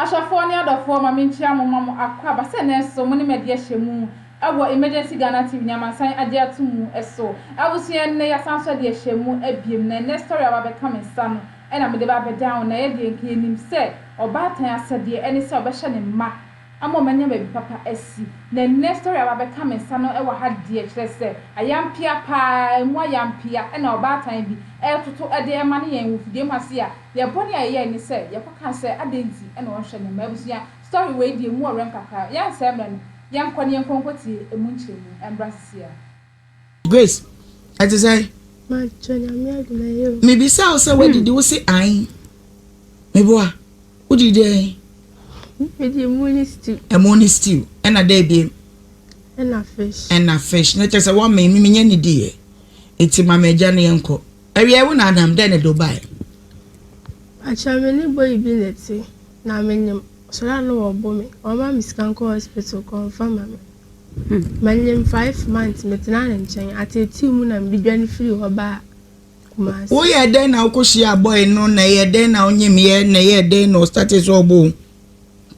Ahwɛfoɔ ne adɔfoɔ ma menkyia mo ma mo akwaaba sɛ nnɛ nso mo ne me adi ahyɛ mu wɔ Emergency Ghana TV ne amansan agye ato mu so. Abusua nnɛ yɛasan nso adi ahyɛ mu abiem na nnɛ story a aba abɛka me nsa no na mede ba abɛdan wo na yɛ deɛ nka yɛnim sɛ ɔbaatan asɛdeɛ ɛne sɛ ɔbɛhyɛ ne mma ama wɔanya baabi papa asi. Na ɛnnɛ story a aba abɛka me nsa no wɔ ha deɛ kyerɛ sɛ ayampea paa, ɛmu ayampea na ɔbaatan bi retoto de rema ne yɛn wɔ fidiem ha se a, yɛn bɔne a yɛyɛe ne sɛ yɛkɔkaa sɛ adɛn nti na ɔnhwɛ ne mma. Abusua, story wei deɛ ɛmu ɔwerɛm kakra, yɛnsɛe mmerɛ no, yɛnkɔ na yɛnkɔ nkɔtie ɛmu nkyerɛmu ɛmbra sisi ara. Grace, ɛte sɛn? Matɔ nyame adom ɛyɛ o. Mebisa wo sɛ woadidi wo se ae. Meboa, wodidi dɛn? Medi ɛmo ne stew. Ɛmo ne stew, ɛna dɛn biem? Ɛna fish. Ɛna fish, na kyerɛ sɛ woamee me menya nidiiɛ. Enti ma me agya no yɛnkɔ. Awia wo na Adam dɛn na ɛde wo baeɛ? Pakyɛ me ne boy bi na ɛte na menyem sɔre a na wɔbo me wɔma me sika nkɔ hospital kɔ ɔmfa ma me. Manyim 5 months metsenaa ne nkyɛn, atseetsee mu na mede dwane firii hɔ baa Kumasi. Woyɛɛ dɛn na wokɔhyiaa boy no na ɛyɛɛ dɛn na wonyemyɛ na ɛyɛɛ dɛn na ɔstartee sɛ ɔbɔ wo?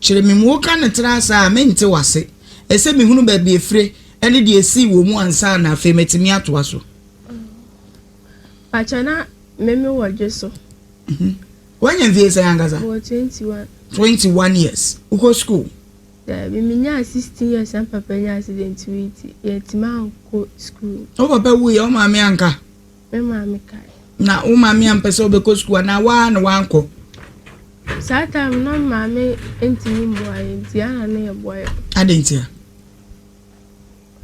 Kyerɛ me mu. Woka no tra saa a, mente w'ase. Ɛsɛ sɛ mehunu baabi ɛfire ne deɛ ɛsii wɔ mu ansa na afei matumi atoa so. Pakyɛ na me me wɔ dwe so. Woanya mfie sɛn ankasa? Mewɔ 21. 21 years. Wokɔ school? Daabi, minyaa 16 years na me papa nyaa accident wui nti yɛantumi ankɔ sukuu. Wo papa wuiɛ, wo maame anka? Me maame kae. Na wo maame ampɛ sɛ wobɛkɔ sukuu anaa woara na woankɔ? Saa time no na me maame ntumi mmoa yɛn nti yɛn ara na na yɛboa yɛn ho. Adɛn ntia?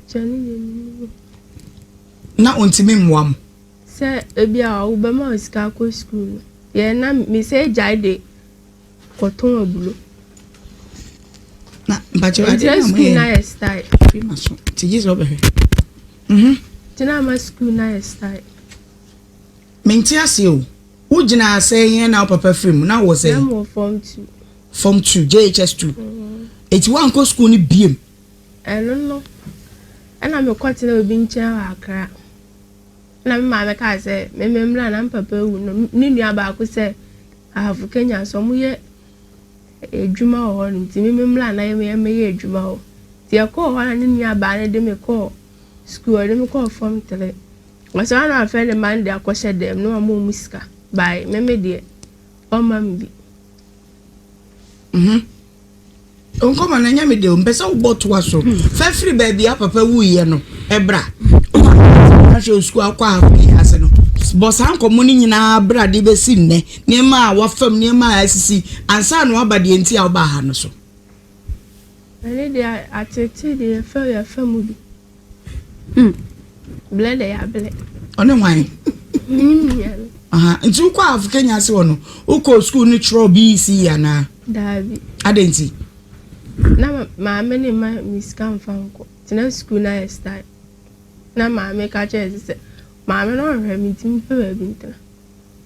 Ɔkyɛ ne deɛ mennim o. Na ɔntumi mmoa mo? Sɛ ebi a wobɛma wo sika akɔ sukuu no, yɛn na mesɛ gyae de kɔtɔn aburo. Na mpakyɛw ade na mo yɛ. Na yɛ style. Fi ma so. Ti gye sɛ ɔbɛhwɛ. Mhm. Ti na ama school na yɛ style. Mente ase o. Wo gyina asɛ yɛn na wo papa firi mu na wɔ sɛ. Na mo form 2. Form 2 JHS 2. Mm. Eti wankɔ school ni biem. Ɛno no. Ɛna mekɔ tena obi nkyɛn wɔ Accra. Ɛna me maame kaa sɛ me me mmra na me papa awu no ne nua baako sɛ Ahafo Kenya nso wɔyɛ adwuma wɔ hɔ nom nti me me mmra na yɛmmɛyɛ adwuma hɔ. Nti yɛkɔɔ hɔ na ne nua baa no de me kɔɔ sukuu ɔde me kɔɔ form three. Ɔsɛ ɔno afrɛ ne mma no de akɔhyɛ dɛm na wama wɔn sika by me me deɛ ɔmma me bi. Mhm. Nkɔmɔ no ɛnyɛ me de o mpɛ sɛ wobɔ toa so fa firi baabi a papa wuiɛ no ɛbra ahwɛ sukuu akɔ a ase no bɔ saa nkɔmɔ no nyinaa bra de bɛsi nnɛ nneɛma a wafam nneɛma a asisi ansa na waba deɛ nti a wobaa ha no so. Ɛne deɛ atete deɛ yɛfɛ yɛfɛ mu bi. Hmm. Blɛ dɛ yɛablɛ. Ɔne hwan? Ne nua no. Aha, nti wokɔ Afo Kenya ase hɔ no, wokɔ sukuu no kyerɛw BECE anaa? Daabi. Adɛn nti? Na maame ne ma me sika mfa nkɔ. Nti na sukuu no ayɛ style. Na maame ka kyerɛ sɛ maame no ɔnhwɛ me nti mepɛ baabi ntena.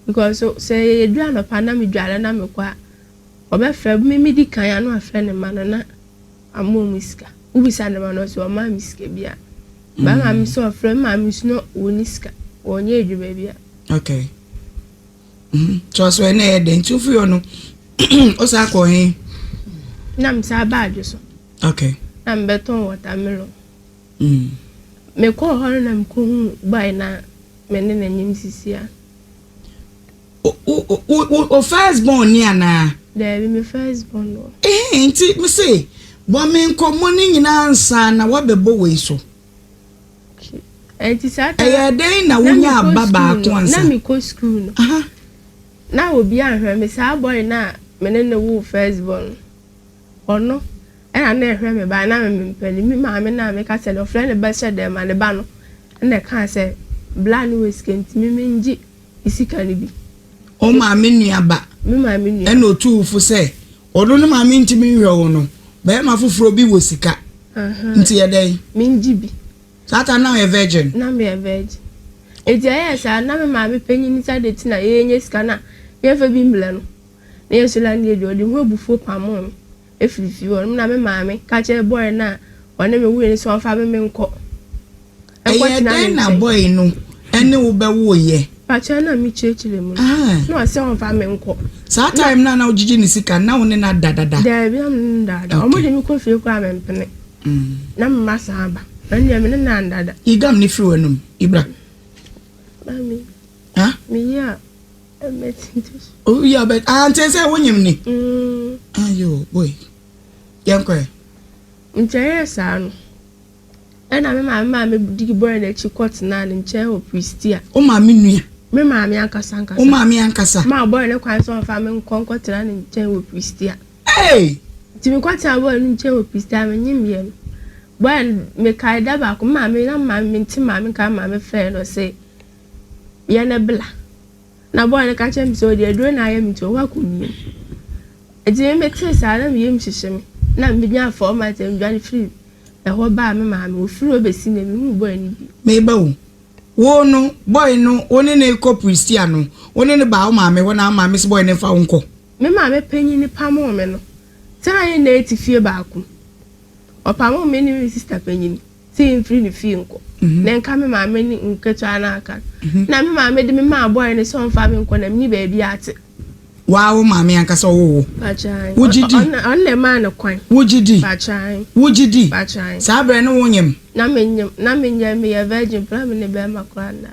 Because sɛ yɛdu anɔpa na medware na mekɔ a, ɔbɛfrɛ me medi kan a na wafrɛ ne mma no na Ama ɔmo sika. Wo bisa ne ma no ɔse ɔmaa me sika bia. Ba maame sɛ ɔfrɛ me maame nso na ɔnni sika. Ɔnyɛ adwuma bia. Okay. Mm. So aso ɛna ɛyɛ dɛn nti wofiri hɔ no wo saa kɔ he? Na me saa ba adwo so. Okay. Na me bɛtɔn watermelon. Mm. Me kɔɔ hɔ no na me kɔ hu boy na me ne n'anim sisi a. Wo first born ni anaa? Daabi, me first born wɔ. Ehe, nti me se bɔ me nkɔmmɔ no nyinaa ansa na woabɛbɔ wei so. Nti saa ta Ɛyɛɛ dɛn na wonyaa ba baako ansa? Na mekɔ school no. Aha. Na obi anhwɛ me saa boy no a me ne no woo first born no. Ɔno ɛna na ɛhwɛ me ba na me mempɛ no. Me maame no a meka sɛ ɔfrɛ ne ba hyɛ dɛm ma ne ba no ɛna ɛkaa sɛ bla no wɔ sika nti me mengye ne sika no bi. Wo maame nua ba. Me maame nua. Ɛna otuu wo fo sɛ ɔno ne maame ntumi nhwɛ wo no, barima foforɔ bi wɔ sika. Nti yɛ dɛn? Mengye bi. Saa time na woyɛ virgin? Na meyɛ virgin. Nti ɛyɛɛ saa na me maame panyin nsa de ti na yɛnya sika na yɛmfa bi mmrɛ no. Na yɛn nso landlady ɔde ho abufuo pamoo me firi fie hɔ nom na me maame ka kyerɛɛ boy no a ɔne me woeɛ no sɛ ɔmfa me menkɔ. Ɛyɛɛ dɛn na boy no ne wo bɛwoeɛ? Pakyɛ na me kyerɛkyerɛ mu no na ɔsɛ ɔnfa me nkɔ. Saa time no a na wogyegye ne sika no na wo ne no ada dada? Daabi na me ne no da da. Ɔmo de me kɔ fie koraa me mpene. Na me ma san aba. Ɛno deɛ me ne no anda da. Yi gum no firi w'anum. Yi bra. Mami. Ha? Me yi a ɛmɛtinte so. Oh yi a bɛ ah nti sɛ wonyim ni. Mm. Ayo boy. Yɛnkɔ ɛ. Nti ɛyɛɛ saa no. Ɛnna me maame maa midii bɔre no akyi kɔtenaa ne nkyɛn wɔ Prestea. Wo maame nua? Me maame ankasa ankasa. Wo maame ankasa? Maa bɔre no kwan sɛ ɔmfa me nkɔ nkɔtena ne nkyɛn wɔ Prestea. Hey! Nti mekɔtenaa bɔre no nkyɛn wɔ Prestea, menyemmeɛ no. Bɔre no, mekae da baako, me maame, na me maame, mente maame nka, me maame frɛɛ no ɔse, yɛ ne bla. Na bɔy no ka kyerɛɛ me sɛ ɔde aduro na ayɛ me nti ɔkɔ akɔmia mu. Nti me metee saa na me yam hyehye me. Na menyaa 4 months a medwane firi ɛhɔ baa me maame hɔ. Firi hɔ bɛsi nnɛ menhuu bɔy no bio. Meba o, wo no bɔy no wo ne no rekɔ Prestea no, wo ne no baa wo maame hɔ na wo maame se bɔy no mfa wo nkɔ? Me maame panyin no pamoo me no, sɛ na yɛn nyinaa te fie baako mu. Ɔpamoo me ne me sista panyin. sɛ yɛmfiri ne fie nkɔ na nka me maame ne nketewa no aka no na me maame de me maa bɔe no sɛ ɔmfa me nkɔ na menni baabi ate. Waa wo maame ankasa ɔwoo wo? Wogye di? Ɔno na ɛmaa no kwan. Wogye di? Wogye di? Saa berɛ no wonyem? Na menyem, na menyɛ meyɛ virgin paa me ne bɛrima koraa nna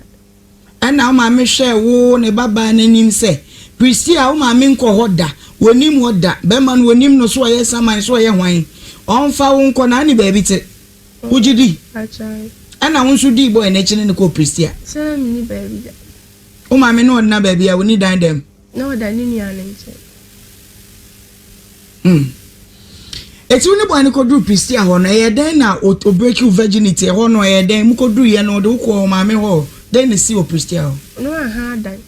da. Ɛnna wo maame hwɛɛ wo ne babaa no anim sɛ, Priscilla, wo maame nkɔ hɔ da, wɔnnim hɔ da, bɛrima no wɔnnim no, so ɔyɛ saman, so ɔyɛ hwan, ɔmfa wo nkɔ na wone baabi te. Wogye di? Ɛna wo nso dii boy no akyi ne no kɔɔ Prestea? Sɛ na menni baabi da. Wo maame ne ɔdena baabi a ɔnni dan dɛm? Na ɔda ne nua no nkyɛn. Hmm. Eti wo ne boy no kɔduru Prestea hɔ no, ɛyɛ dɛn na o o break wo virginity ɛhɔ no ɛyɛ dɛn? Mokɔduru yɛ no ɔde wo kɔɔ maame hɔ? Dɛn na esi wɔ Prestea hɔ? Na waha adan.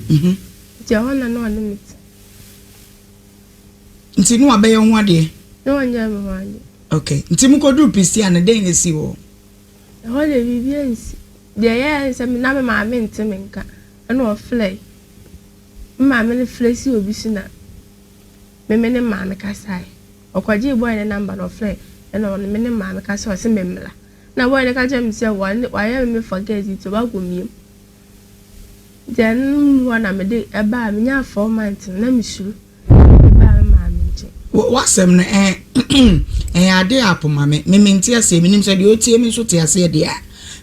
Mhm. Nti ɛhɔ na na ɔne me te. Nti na wabɛyɛ wo ho adeɛ? Na ɔnyɛɛ me ho adeɛ. Ok, nti mokɔduruu Pistia no, dɛn na ɛsii hɔ? Ɛhɔ deɛ biribi ansi. Deɛ ɛyɛeɛ ne sɛ na me maame nte me nka, ɛna ɔfrɛe. Me maame no frɛ sii obi so na me me ne maame kasaeɛ. Ɔkɔgyee boy no number na ɔfrɛe, ɛna ɔne me ne maame kasaeɛ, ɔse memmra. Na boy no ka kyerɛɛ me sɛ wayɛ me forget nti ɔba akɔmia mu. Nti ɛno mu hɔ na mede ɛbaa, menyaa 4 months no na mesuro. Mede baa me maame nkyɛn. W'asɛm no ɛɛ ɛyɛ ade a apo ma me. Me mente aseɛ. Menim sɛ deɛ ɔtie me nso te aseɛ deɛ a.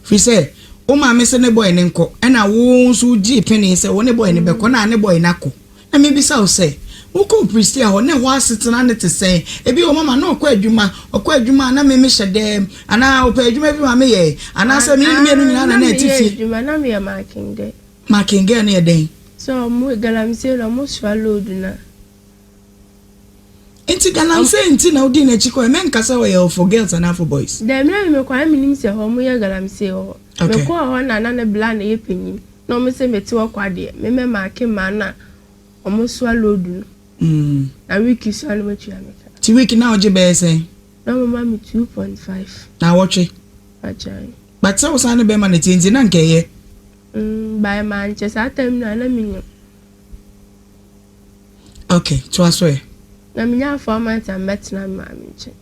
Firi sɛ wo maame se ne boy no nkɔ ɛna wo nso wogyee penee sɛ wo ne boy no bɛkɔ na ne boy no akɔ. Na mebisa wo sɛ, wokɔɔ Prestea hɔ na ɛhɔ asetena no te sɛn? Ebi wɔ mama na ɔkɔ adwuma, ɔkɔ adwuma a na me mehyɛ dɛm anaa ɔpɛ adwuma bi ma meyɛe anaasɛ me ne no mmienu nyinaa na na ɛte meyɛ fie. adwuma, na meyɛ marking girl. Marking girl no yɛ dɛn? Sɛ ɔmo galamsey no ɔmo soa load no a. Nti galamsey nti na wodii n'akyi kɔɛ? Mɛnka sɛ ɔyɛ for girls anaa for boys. Daabi na me mekɔ a na menim sɛ hɔ ɔmo yɛ galamsey wɔ hɔ. Mekɔɔ hɔ na na ne bla na ɛyɛ panyin na ɔmo se mete hɔ kwa deɛ me mɛ maake mmaa no a ɔmo soa load no. Na week so a na ɔmo atua me ka. Nti week na wogye bɛyɛ sɛn? Na ɔmo ma me 2.5. Naawɔtwe? Agyae. But sɛ wosan ne bɛrima na ɛteɛ nti na nka ɛyɛ. Mm, by mankyɛ saa time no a na menyim. Okay, toa so ɛ. Na menya 4 months a mebɛtena me maame nkyɛn.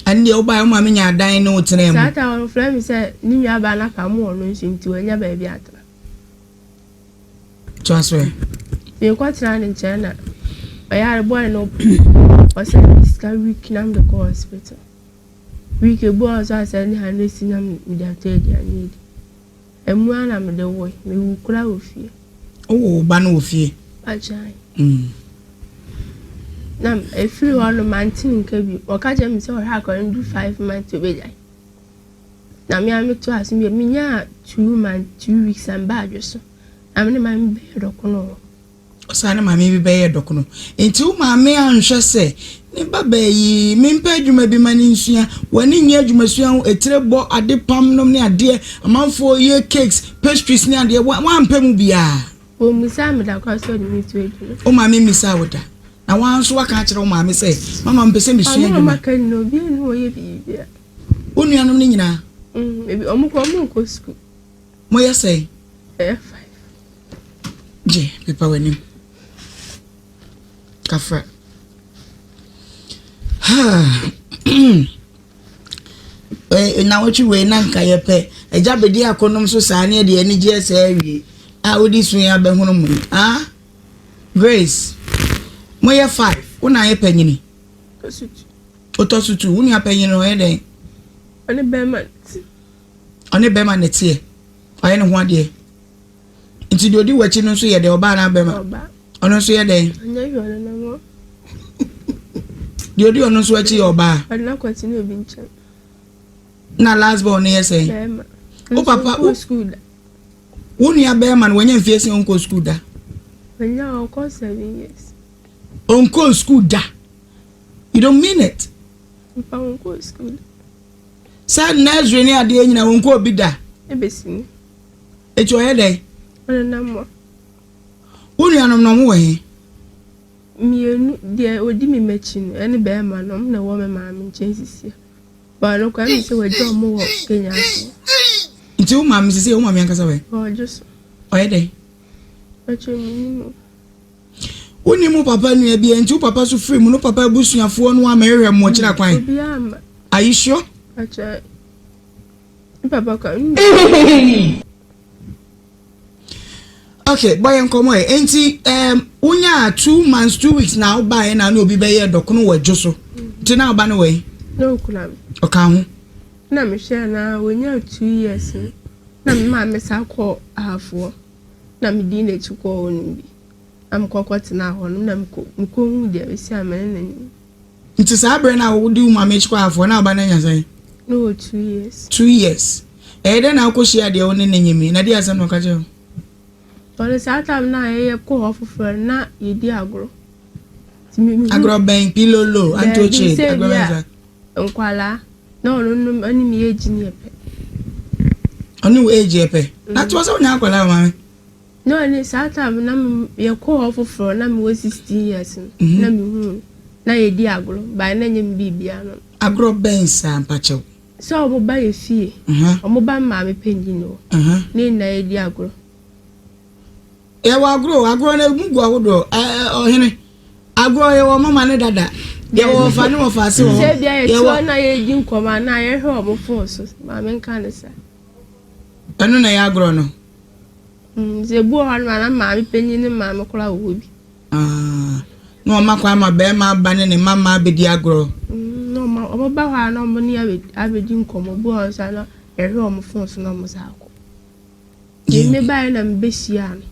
Ɛno deɛ wobaeɛ wo maame nya adan ne wo tenaa mu. Saa time no ɔfrɛ me sɛ ne nua baa no apamo ɔno nso nti wanya baabi atena. Toa so ɛ. Mekɔtena ne nkyɛn na ɔyare boy no ɔsɛn me sika week na mede kɔ hospital. Week ebu a ɔsɛ asɛn ne 100 cedis na mede atɔ aduane adi. Emu ara na mede woe. Mewu koraa wɔ fie. Wowoo wo ba no wɔ fie? Agyae. Na ɛfiri hɔ no mante ne nka bio. Wɔka kyerɛ me sɛ ɔhwɛ akwadaa no du 5 months ɔbɛgyae. Na me ara metoa so bio. Menyaa 2 months, 2 weeks na mebaa adwo so. Na me ne maame bi bɛyɛ dɔkono wɔ hɔ. Ɔsan ne maame bi bɛyɛɛ dɔkono. Enti wo maame anhwɛ sɛ ne ba baa yi, mempɛ adwuma bi ma no nsua. W'ani nnye adwumasua ho, etire bɔ, ade pam nom ne adeɛ, amanfoɔ yɛ cakes, pastries ne adeɛ, woampɛ mu biara. Ɔmmisaa me da koraa sɛ ɔde me to adwuma. Wo maame mmisaa wo da? Na wo ara nso woaka akyerɛ wo maame sɛ, Mama, mepɛ sɛ mesua Ɔmo a adwuma. maka nyinaa, obiara nni hɔ a ɔyɛ biribiara. Wo nuanom no nyinaa? Mm, ebi, ɔmo koraa ɔmo nkɔ sukuu. Moyɛ sɛn? Ɛyɛ five. Gye, pepa w'anim. Kafra. Nnawɔtwe wei na nka yɛpɛ agya bɛdi akɔnom so saa ne yɛde anigyeɛ saa awie. A wode su yi abɛhono mu yi. Ah Grace, moyɛ five, wo na ayɛ panyini? Wotɔ so tu. Wo nua panyin no ɔyɛ dɛn? Ɔne bɛrima na te. Ɔne bɛrima na teɛ. Ɔyɛ ne ho adeɛ. Nti deɛ odi w'akyi no nso yɛ dɛn? Ɔbaa anaa bɛrima? Ɔbaa. Ɔno nso yɛ dɛn? Ɔnyɛ hwɛ ɔno nam hɔ. Deɛ odi ɔno nso akyi yɛ ɔbaa. Ɔde no akɔtena obi nkyɛn. Na last born no yɛ sɛn? Bɛrima. Wo papa wo wo nua bɛrima no wanya mfie sɛn ɔnkɔ sukuu da? Wanya ɔkɔ 7 years. Ɔnkɔ sukuu da. You don't mean it. Mpa ɔnkɔ sukuu da. Sɛ nursery ne adeɛ nyina ɔnkɔ obi da. Ebesi ni. Eti ɔyɛ dɛn? Ɔnenam hɔ. Wo nuanom no ɔmo wɔ he? Mmienu deɛ odi mi m'akyi no ɛne bɛrima no ɔmo na ɛwɔ me maame nkyɛn sisi. Baa no kora mi sɛ wɔagya ɔmo wɔ Kenya so. Nti wo maame sisi wo maame ankasa wɛ? Ɔgye so. Ɔyɛ dɛn? Ɔkyɛ mi ni mu. Wonni mu papa nua bi nti wo papa so firi mu no papa abusuafoɔ no ama ɛhwɛ mo ɔkyerɛ kwan. Obiara ama. Are you sure? Ɔkyɛ me papa kɔ. Okay, bɔ yɛn nkɔmɔ yɛ. Nti wonya 2 months 2 weeks na wobaeɛ na ne obi bɛyɛ dɔkono wɔ adwo so. Nti na ɔba no wɔ yi? Na okura mi. Ɔka ho. Na mehwɛ na wonya 2 years no na me maame sa kɔ ahafoɔ na me di n'akyi kɔɔ hɔ nom bi na mekɔkɔ tena hɔ nom na mekɔ hu deɛ esi a mene n'anim. Nti saa berɛ no a wode wo maame akyi kɔ ahafoɔ na ɔba no anya sɛn? Na wɔ 2 years. 2 years. Ɛyɛ dɛn na wokɔhyia deɛ wo ne ne nyim yi? Na deɛ asɛm na ɔka kyerɛ wo? Ɔno saa time na yɛyɛ kɔ hɔ foforɔ no na yɛdi agorɔ. Agorɔ bɛn? Pilolo, antokye, agorɔ bɛn sa? Nkwalaa na ɔno no ɔne me age ne yɛ pɛ. Ɔne wo age yɛ pɛ? Na toɔ sɛ wonya akwadaa wɔ maame? Na ɔne saa time na me yɛkɔ hɔ foforɔ na mewɔ 16 years no na mehu no na yɛdi agorɔ baa na nyɛ me biribiara no. Agorɔ bɛn saa mpakyɛw? Sɛ ɔmo ba yɛ fie, ɔmo ba maame panyin hɔ ne nyinaa yɛdi agorɔ. Yɛwɔ agorɔ, agorɔ no emu gu ahodoɔ. Ɛɛ ɔhene, agorɔ yɛwɔ mama ne dada, yɛwɔ ɔfa ne wɔfa ase wɔ hɔ. Sɛ bia yɛte hɔ na yɛdi nkɔmɔ anaa yɛhwɛ ɔmo phone so, maame nka ne sa. Ɛno na ɛyɛ agorɔ no. Sɛ ebi wɔ hɔ no a na maame panyin ne maame koraa wɔ hɔ bi. Ah, na ɔma kwan ma bɛrima aba ne ne mama abɛdi agorɔ. Na ɔmo ba hɔ a na ɔmo ne abɛdi nkɔmɔ, bi wɔ hɔ nso a na yɛhwɛ ɔmo phone so na ɔmo sa akɔ. Me baeɛ na mebɛhyia no.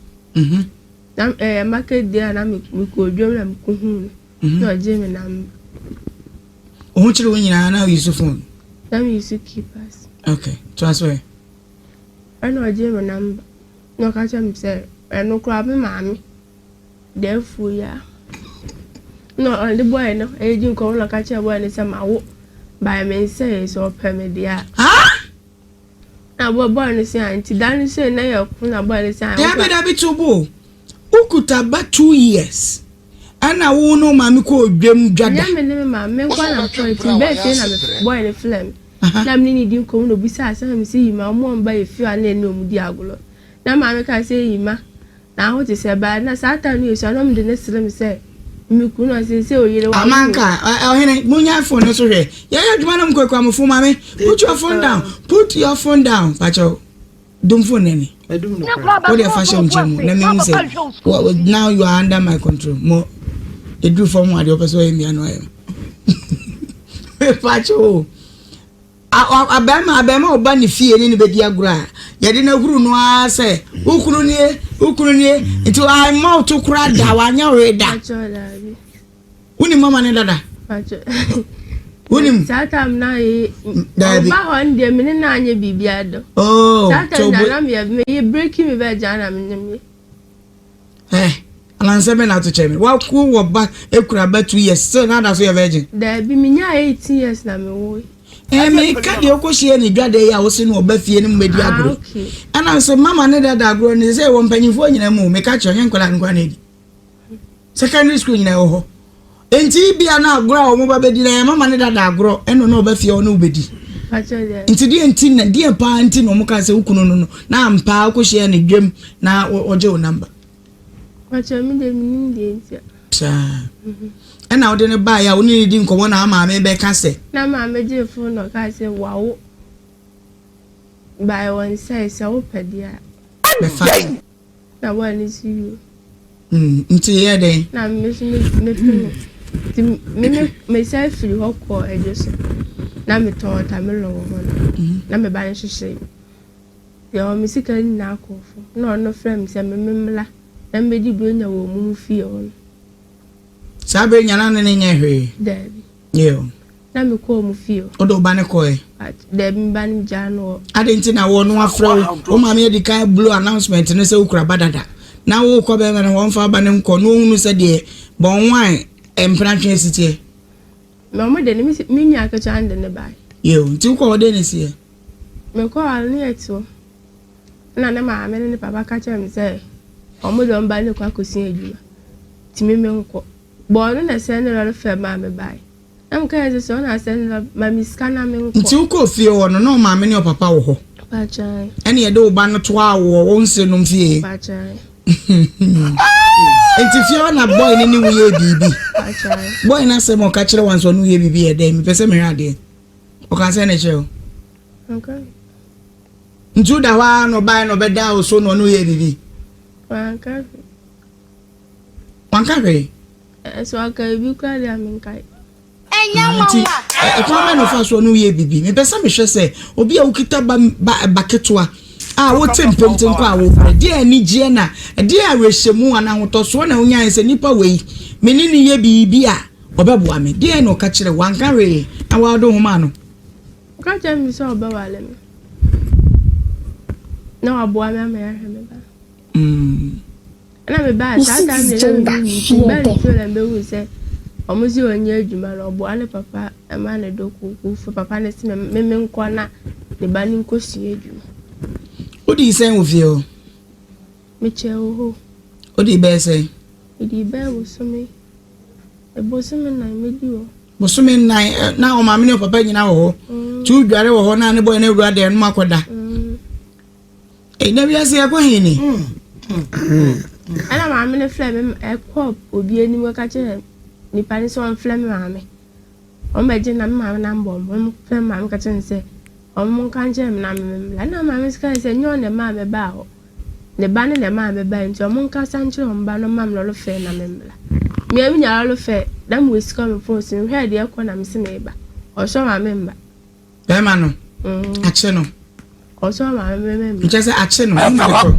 Na ɛyɛ market day a na mekɔ dwam na mekɔhuu no. Na ɔgye me number. Wo ho kyerɛ wo nyinaa na woyi so phone? Na meyi so keypads. Okay, to aso ɛ. Ɛna ɔgye me number. Na ɔka kyerɛ me sɛ ɛno koraa me maame da afuo yi a. Na ɔde boy no ɛredi nkɔmmɔ na ɔka kyerɛ boy no sɛ mawo by me nsa yi sɛ ɔpɛ me deɛ a. Ah! Na boy no sɛ a nti da no sɛ na yɛ ko na boy no sɛ a. Dabi dabi to bo. Wokuta ba 2 years. Ɛna wo ne wo maame kɔ dwam dwada. Nyɛ me ne me maame me nkɔ na mekɔ nti bɛɛ fie na me boy no frɛ me. Na me ne ne di nkɔmmɔ na obisa asɛm na me sɛ yima ɔmo a ɔmo ba yɛ fie a na ɛne ɔmo di agorɔ. Na maame ka sɛ yima na aho te sɛ baa na saa time no yɛ sua na ɔmo de ne sere me sɛ me kunu na ɔsɛ sɛ oyere wa. Amanka ɔhene munya phone no so hwɛ. Yɛyɛ adwuma no mu kɔ mo phone maame. Put your phone down. Put your phone down. Pacho. Dum phone nani. Wo de fa hyɛ wo nkyɛn mu na mehu sɛ now you are under my control. Mo eduru fam ho adeɛ ɔpɛ sɛ ɔyɛ mmea no ayɛ. Pacho. Abɛɛma abɛɛma ɔba ne fie ne ne bɛdi agorɔ a yɛde no ahuru no ara sɛ wo kunu nie, wo kunu nie, nti amma wo to koraa da, wanyɛ wo hwee da. Wonim mama ne dada? Wonim? Saa time na ye Daabi. ɔba hɔ no deɛ me ne no anyɛ biribiara do. Oh, Saa time so na na meyɛ meyɛ breaking me bɛgya na me ne me. Eh, anansɛ bɛ na ato kyerɛ me. Wako wɔ ba ekura ba 2 years still na ada so yɛ virgin. Daabi menya 18 years na me wo. Eh, meka deɛ wokɔhyia ne dwa da yi a wose no ɔba fie no mu bɛdi Ah, agorɔ. okay. Ɛna sɛ mama ne dada agorɔ ne sɛ wɔ mpanyimfoɔ nyinaa mu meka kyerɛ ɔnyɛ nkwadaa nkwadaa na adi. Secondary school nyinaa wɔ hɔ. Nti bia na agorɔ a wɔn ba bɛdi na yɛ mama ne dada agorɔ ɛno na ɔba fie hɔ na wobɛdi. Pacho deɛ. Nti deɛ nti na deɛ paa nti na wɔn ka sɛ wo kunu no no na ampa wokɔhyia ne dwam na ɔgye wo number. Pacho me deɛ menim deɛ nti a. Saa. Ɛna wode no baeɛ a wo ne ne di nkɔmmɔ na maame bɛka sɛ. Na maame gye phone na ɔka sɛ wawo by wɔn nsa sɛ wopɛ deɛ a. Bɛfa. Na boy no si yio. Mm, nti yɛ dɛn? Na me nso me mepene. Nti me me mesan firi hɔ kɔɔ adwo so. Na metɔn watermelon wɔ hɔ no. Mhm. Na me ba no hyehyɛ. Deɛ ɔwɔ me sika nyinaa kɔɔ fam. Na ɔno frɛ me sɛ me memmla na mebɛdi buronya wɔ ɔmo mu fie hɔ no. Saa bere nya na ne ne nyɛ hwee. Daabi. Yo. Na mekɔɔ ɔmo fie hɔ. Wode wo ba no kɔɛ? Daabi me ba no megyaa no hɔ. Adɛn nti na wɔ no afrɛ wo? Wo maame adi kan blow announcement no sɛ wokura ba dada. Na wokɔ bɛrima no hɔ ɔmfa ba no nkɔ na ɔhunu sɛ deɛ bɔnwan mpena twe asi teɛ. Na ɔmo de no me nua ketewa no de no bae. Yo, nti wokɔ hɔ dɛn na ɛsiiɛ? Mekɔɔ hɔ no na yɛte hɔ. Ɛna ne maame ne ne papa ka kyerɛɛ me sɛ ɔmo de ɔmo ba no rekɔ akɔsua adwuma nti me menkɔ. But ɔno na ɛsɛn ne lɔre fare maa me bae. Na meka kyerɛ no sɛ sɛ ɔno na asɛn ne lɔre ma me sika na menkɔ. Nti wokɔɔ fie hɔ no na ɔmaame ne ɔpapa wɔ hɔ? Mpakyɛw. Ɛne yɛde wo ba no toaa wo wɔ wo nsenom fie? Mpakyɛw. Nti fie hɔ na boy no ne wo yɛɛ biribi? Mpakyɛw. Boy no asɛm a ɔka kyerɛ wo ansa ɔne wo yɛ biribi yɛ dɛn? Mepɛ sɛ mehwɛ adeɛ. Ɔka sɛn na ɛkyerɛ wo? Ɔnka hwee. Nti woda hɔ ara na ɔbaeɛ na ɔbɛdaa wo so na ɔne wo yɛɛ biribi? Wanka hwee. Wanka hwee? Sɛ ɔka biribi koraa deɛ a menkae. Nti ɛkwan bɛn na ɔfa so ɔne wo yɛ biribi? Mepɛ sɛ mehwɛ sɛ obi a wokita ba ba ba ketewa a wote mpenten kɔ a wobrɛ, deɛ anigyeɛ na ɛdeɛ awerɛhyɛmu anaa ahotɔsoɔ na wonyaeɛ sɛ nipa wei me ne no yɛ biribi a ɔbɛboa me. Deɛ na ɔka kyerɛ wo? Wanka hwee na wode wo ho maa no? Ɔka kyerɛɛ me sɛ ɔbɛware me na waboa me ama yɛahwɛ me ba. Mm. Ɛna me baa saa time no na me nni nti mebaa ne fie na mebɛhu sɛ ɔmo se ɔnyɛ adwuma na ɔboa ne papa ma ne dɔ kooko fo papa no se me me nkɔ na ne ba no nkɔ sua adwuma. Wodii sɛn wɔ fie hɔ? Mekyɛɛ wɔ hɔ. Wodii bɛyɛ sɛn? Medii bɛyɛ bosome bosome nan medi hɔ. Bosome nan na ɔmaame ne ɔpapa nyinaa wɔ hɔ. Mm. Nti wodware wɔ hɔ na ne bɔyɛ no awura dɛm no makɔda. Mm. Ei na wiase yɛkɔ he ni? Ɛna maame no frɛ me ɛkɔ obi anim kɔka kyerɛ nipa no sɛ ɔmfrɛ me maame. Wɔn bɛgye na me maame namba wɔn. Wɔn frɛ me maame ka kyerɛ no sɛ wɔn nka nkyerɛ me na me mmra. Ɛna maame nso kae sɛ nyɛ ɔno na ɛmaa me baa hɔ. Ne ba no na ɛmaa me bae nti wɔn nkasa nkyerɛ wɔn ba no mma me lɔre fare na me mmra. Me a menya lɔre fare na mewɔ sika wɔ me phone so mehwɛɛ deɛ ɛkɔ na mese meba. Ɔsɔ maame mma. Bɛrima no akye no. Ɔsɔ maame mma mma. Nkyɛ sɛ akye no ɔnim ade korɔ.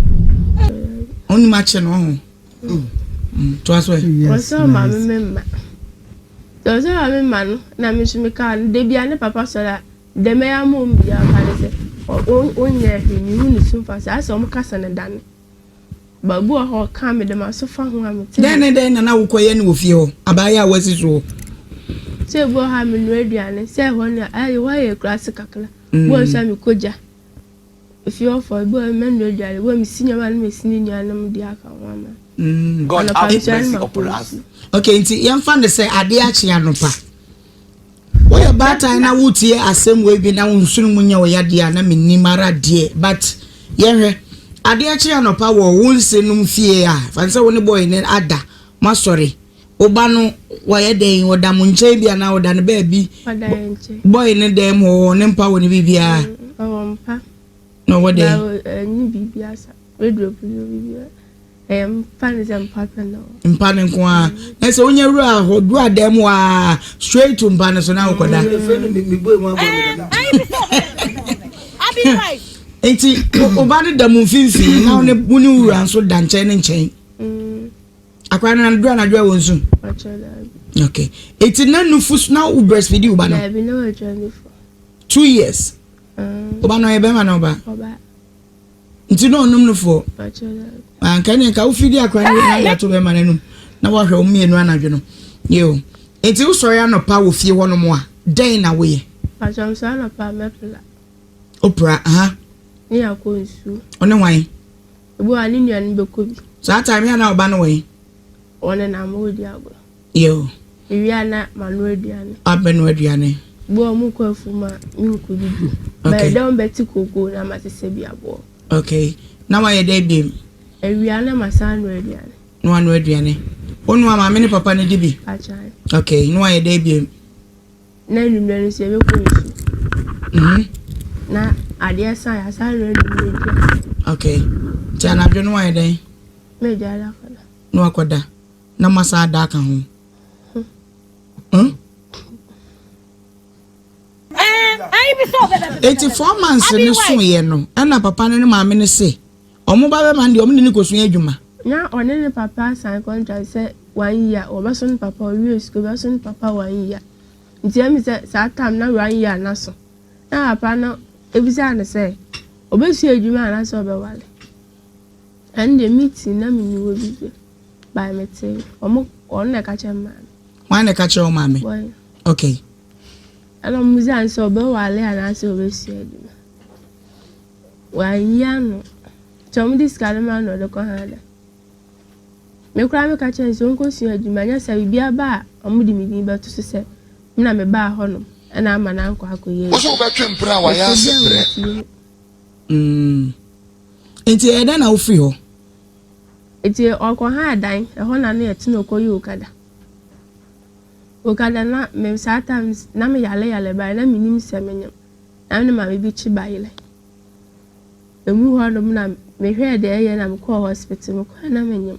Ɔnim akye no ɔho. Toa so ɛ. Ɔsɔ maame mma. Ɔsɔ maame mma no na me nso mekaa no da bia ne papa sɔre a dɛm ɛyɛ ama wɔn bia ɔka ne sɛ ɔnyɛ hwee mehu ne so mfa saa sɛ wɔn kasa no dane. Baabi wɔ hɔ ɔka me de m'aso fa ho a mete. Dɛn ne dɛn na na wokɔyɛ no wɔ fie hɔ, abaayewa a woasi so hɔ? Sɛ ebi wɔ hɔ a menoa aduane, sɛ ɛhɔ no ɛhɔ yɛ akuraase kakra. Ebi wɔ hɔ nso a mekɔ gya. Efie hɔ fɔ, ebi wɔ hɔ a mɛnoa aduane, ebi wɔ hɔ a mesi nneɛma na mesi ne nuanom de aka ho ama. God Anɔpa have mesɔre na mercy makɔ upon us. nsuo. Okay, nti yɛmfa no sɛ adeɛ akye anɔpa. Woyɛ baatan na wotie asɛm wei bi na wo nsono mu nyɛ wo yadeɛ a na mennim ara deɛ but yɛhwɛ adeɛ kye anɔpa wɔ wo nsenom fie a fa sɛ wo ne boy no ada moasɔre wo ba no wɔyɛ dɛn ɔda mo nkyɛn bi anaa ɔda no baabi boy no dan mu ɔwɔ ne mpa wɔ ne biribiara mm, ɔwɔ mpa na ɔwɔ dɛn ɛne biribiara sa radio biribiara Ɛyɛ mpa ne sɛ mpa pɛ na ɔwɔ. Mpa no nko ara. Na sɛ wonya wura hɔ du adan mu aa straight to mpa no so na wokɔda. Nti wo ba no da mu mfimfini na wo ne wura nso da nkyɛn ne nkyɛn. Mm. Akora no anadwo anadwo a wɔ nsu. Okay. Eti na nufu na wo breastfeed wo ba no? Dabi na wɔatwa nufu. 2 years. Mm. Wo ba no ɔyɛ bɛrima na ɔba? Ɔba. Nti na ɔnom nufoɔ? Anka ɛne nka wofidi akora no na de ato bɛrima no anum na woahwɛ wɔn mmienu anadwo no. Yo. Nti wosɔre anɔpa wɔ fie hɔnom a, dɛn na woyɛ? Pastor mesɔre anɔpa a mɛpra. Wopra, aha. Ne yɛakɔ nsuo. Ɔne hwan? Ebi wɔ hɔ a ne nua no bɛkɔ bi. Saa time yɛ a na ɔba no wɔ he? Wɔnenam wɔredi agorɔ. Yo. Mewie a na manoa aduane. Abɛnoa aduane. Bi wɔ hɔ mokɔ afuom a menkɔ didi. Okay. Bɛyɛ dɛ wɔbɛte kookoo na masesa bi aboɔ. Okay. Na wayɛ dɛ biem? Awia na masan anoa aduane. Na wanoa aduane. Wonoa maame ne papa no di bi? Akyan. Okay. Na wayɛ dɛ biem? Na anwummerɛ no nso yɛbɛkɔ nsuo. Mhm. Na adeɛ sa a yɛasan anoa anwummerɛ aduane. Okay. Nti anadwo no wayɛ dɛn? Mɛdware akɔda. Na wakɔda. Na moasan ada aka ho. Hmm? Eti 4 months ne soeɛ no, ɛna papa no ne maame no se ɔmo ba bɛma no deɛ, ɔmo de ne kɔsua adwuma. Na ɔne ne papa sign contract sɛ one year wɔbɛso ne papa, ɔwie sukuu wɔbɛso ne papa one year. Nti ɛmi sɛ saa time na one year na so na papa no ebisa no sɛ ɔbɛsua adwuma anaasɛ ɔbɛwale. Ɛno deɛ, meeting na mi ni wɔ bi bi by me te ɔmo, ɔno na ɛka kyerɛ maame. Wɔn na ɛka kyerɛ wo maame? Boy. Okay. Ɛna ɔmo bisa no sɛ ɔbɛwale anaasɛ ɔbɛsua adwuma. Wanyi ano nti ɔmo de sika no ma no, ɔde kɔ ha da. Me koraa meka kyerɛ no sɛ ɔnkɔsua adwuma, nyɛ sɛ biribi aba a, ɔmo de me din bɛto so sɛ me na mebaa hɔnom ɛna ama no ankɔ akɔyɛ. Wo sɛ wobɛtwe mpena a wayɛ ase brɛ. Nti ɛyɛ dɛn na wofiri hɔ? Nti ɔkɔ ha dan ɛhɔ na ne yɛte na ɔkɔyɛ okada. Okada na me saa times na me yale yale bae na menim sɛ menyam na me ne maame bi kyi bayerɛ emu hɔnom na mehwɛɛ deɛ ɛyɛ na mekɔɔ hospital. Mekɔɛ na menyam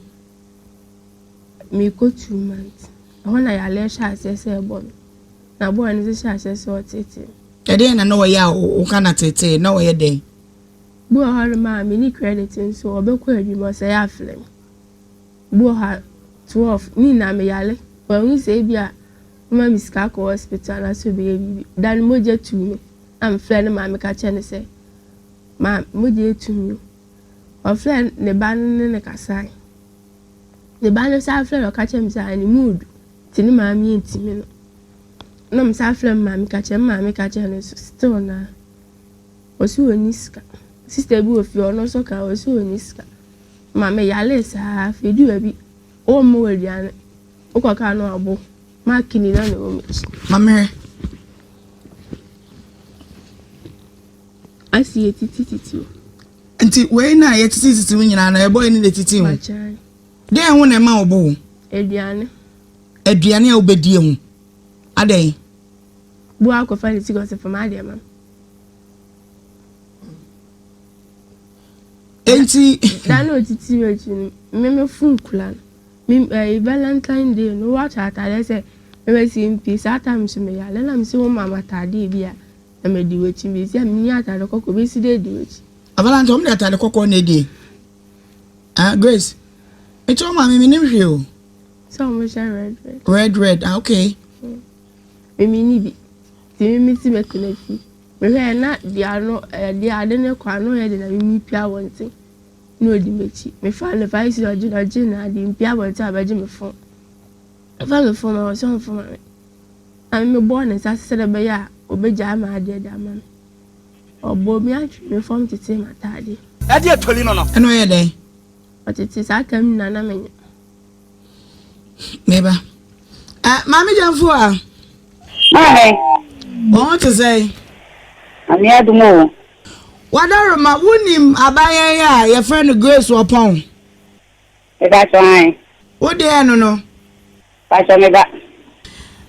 mekɔ 2 months. Ɛhɔ na yale hyɛ aseɛ sɛ ɛbɔ me na bɔɔ no nso hyɛ aseɛ sɛ ɔtete. Ɛdeɛn na na ɔyɛ a woka na tetee na ɔyɛ dɛn? Bi wɔ hɔnom a menni credit nso ɔbɛkɔ adwuma, ɔsɛ yɛ afrɛ me. Bi wɔ hɔ a 12 ne nyinaa meyale, wɔahu sɛ ebi a woma me sika akɔ hospital anaasɛ obɛyɛ biribi. Da no mogya tu me na mefrɛ ne maame ka kyerɛ no sɛ ma mogya etu me o. Ɔfrɛ ne ba no ne ne kasae. Ne ba no san frɛ no, ɔka kyerɛ me sɛ ne mu odu nti ne maame yɛ ntimi no. Na me san frɛ me maame ka kyerɛ me maame, ka kyerɛ no nso still na ɔsi ɔnni sika. Sister bi wɔ fie, ɔno nso ka ɔsi ɔnni sika. Maame yale saa. Afei du baabi ɔmma wɔ aduane, wokɔ kaa no abo maakini na na ɛwɔ m'akyi. Maame. Asi yɛ titi titi o. Nti wei na yɛtete tete wo nyinaa na ɛbɔ yɛ ne de tete ho? Bakyan. Deɛn ho na ɛma wo bo wo? Aduane. Aduane a wobɛdie ho adɛn? Bu akɔfa ne ti kɔ sɛ fam adeɛ ma me. Enti Da na otiti m'akyi no, me me fo nkula no. Me ɛyi Valentine Day no, wɔakyɛ ataadeɛ sɛ mɛmɛsi mpie. Saa time so meyale na mesi wɔn maama ataadeɛ bi a na mɛdi w'akyi. Mesi a menni ataade kɔkɔɔ bɛsi dɛ edi w'akyi. Valentine ɔmo de ataade kɔkɔɔ na edie. Ah, Grace, eti wo maame menim hwee o. Sɛ wɔn hyɛ red red. Red red, ah, okay. Mimi ni bi ti mimi ti bɛtena fie. Mehwɛ na deɛ ano ɛɛ deɛ ade ne kɔ ano yɛ de na mimi pia abɔnten na odi m'akyi. Mefa ne fa esi ɔgye na ɔgye na ade mpia abɔnten a ɔbɛgye me phone. Ɔfa me phone ma ɔsɛ ɔmfa ma me na mimi bɔɔ ne nsa ase sɛdeɛ ɛbɛyɛ a ɔbɛgyaa ma adeɛ de ama me. Ɔbɔ mi atwe me fam tete m'ataadeɛ. Ɛdeɛ toli no no. Ɛna ɔyɛ dɛn? Ɔtete saa tam nyinaa na menya. Meba ah, maame Gyamfo a. Maame. Wɔn ho te sɛ? Ame adum o. Wadaroma, wonim abayɛn a yɛfrɛ no Grace Wɔpɔn? Mepa an. Wo deɛ no? Pakyɛ, me ba.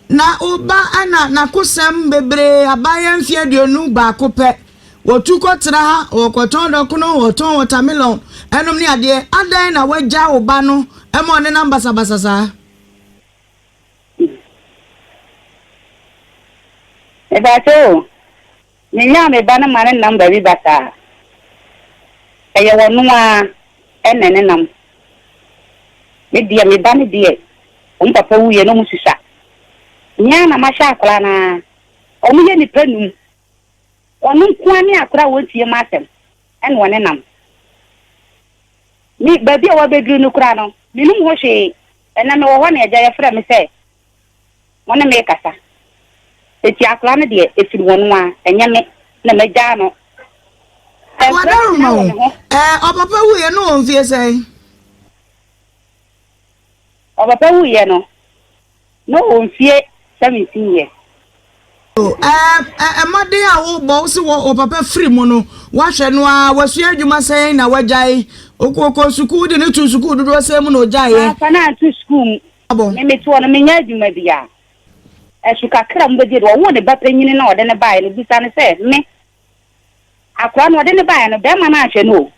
Na wo ba ɛna n'akosɛm bebree. Abayɛn mfe 21 pɛ wɔtu kɔtena ha, wɔkɔtɔn dɔkono, wɔtɔn watermelon ɛnom ne adeɛ. Adan na wagya wo ba no ɛma ɔne nam basabasa saa? Mepakyɛ o. Menya me ba no ma ne nam baabi basaa. Ɛyɛ wɔno a ɛna ne nam. Me deɛ, me ba no deɛ, wɔn papa wuyɛ na ɔmo susua. Nyɛ na mahyɛ akwaraa naa. Ɔmo yɛ nipa num. Ɔno nko ne akwaraa a wɔntie mu asɛm ɛna ɔne nam. Me baabi a wɔabɛduru no koraa no, menum ho hwee. Ɛnna mewɔ hɔ na agya yɛfrɛ me sɛ wɔne me kasa. Eti akwaraa no deɛ, efiri wɔn a ɛnyɛ me na magyaa no. Wadaroma wo ɛɛ ɔpapa wuyɛ no wɔ mfie sɛn? Ɔpapa wuyɛ no na ɔwɔ mfie 17 years. Ɛɛ mmɔden a wobɔ wo si wɔ ɔpapa firi mu no, wahwɛ no a wasua adwuma sɛn na wagyae? Okɔ sukuu de ne tu sukuu dodoɔ sɛn mu na ogyaeɛ? Afa na anto sukuu mu. Abɔ. Me metoɔ no, menya adwuma bi a ɛso kakra mu bɛgye de ɔwoo ne ba panyini na ɔde ne baeɛ no. Bisa no sɛ me akora no ɔde ne baeɛ no, bɛrima no anhwɛ no o.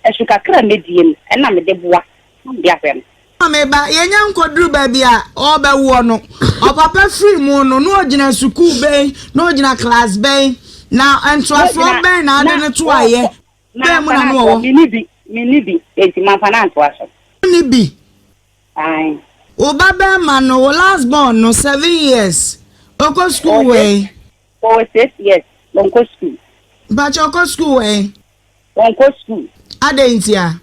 Ɛso kakra mɛdie no ɛna mede boa. na mede ahwɛ no. Maame ba, yɛnya nkɔduru baabi a ɔrebɛwoɔ no, ɔpapa firi mu no, na ɔgyina sukuu bɛn, na ɔgyina class bɛn, na ntoasoɔ bɛn na ade no toaeɛ, bɛn mu na na ɔwɔ? Menni bi, menni bi, enti mamfa no antoa so. Wonni bi? Ae. Wo ba bɛrima no, wo last born no, 7 years, ɔkɔ sukuu wɛn? Ɔwɔ 6 years, ɔnkɔ sukuu. Mpakyɛ ɔkɔ sukuu wɛn? Ɔnkɔ sukuu. Adɛn ntia?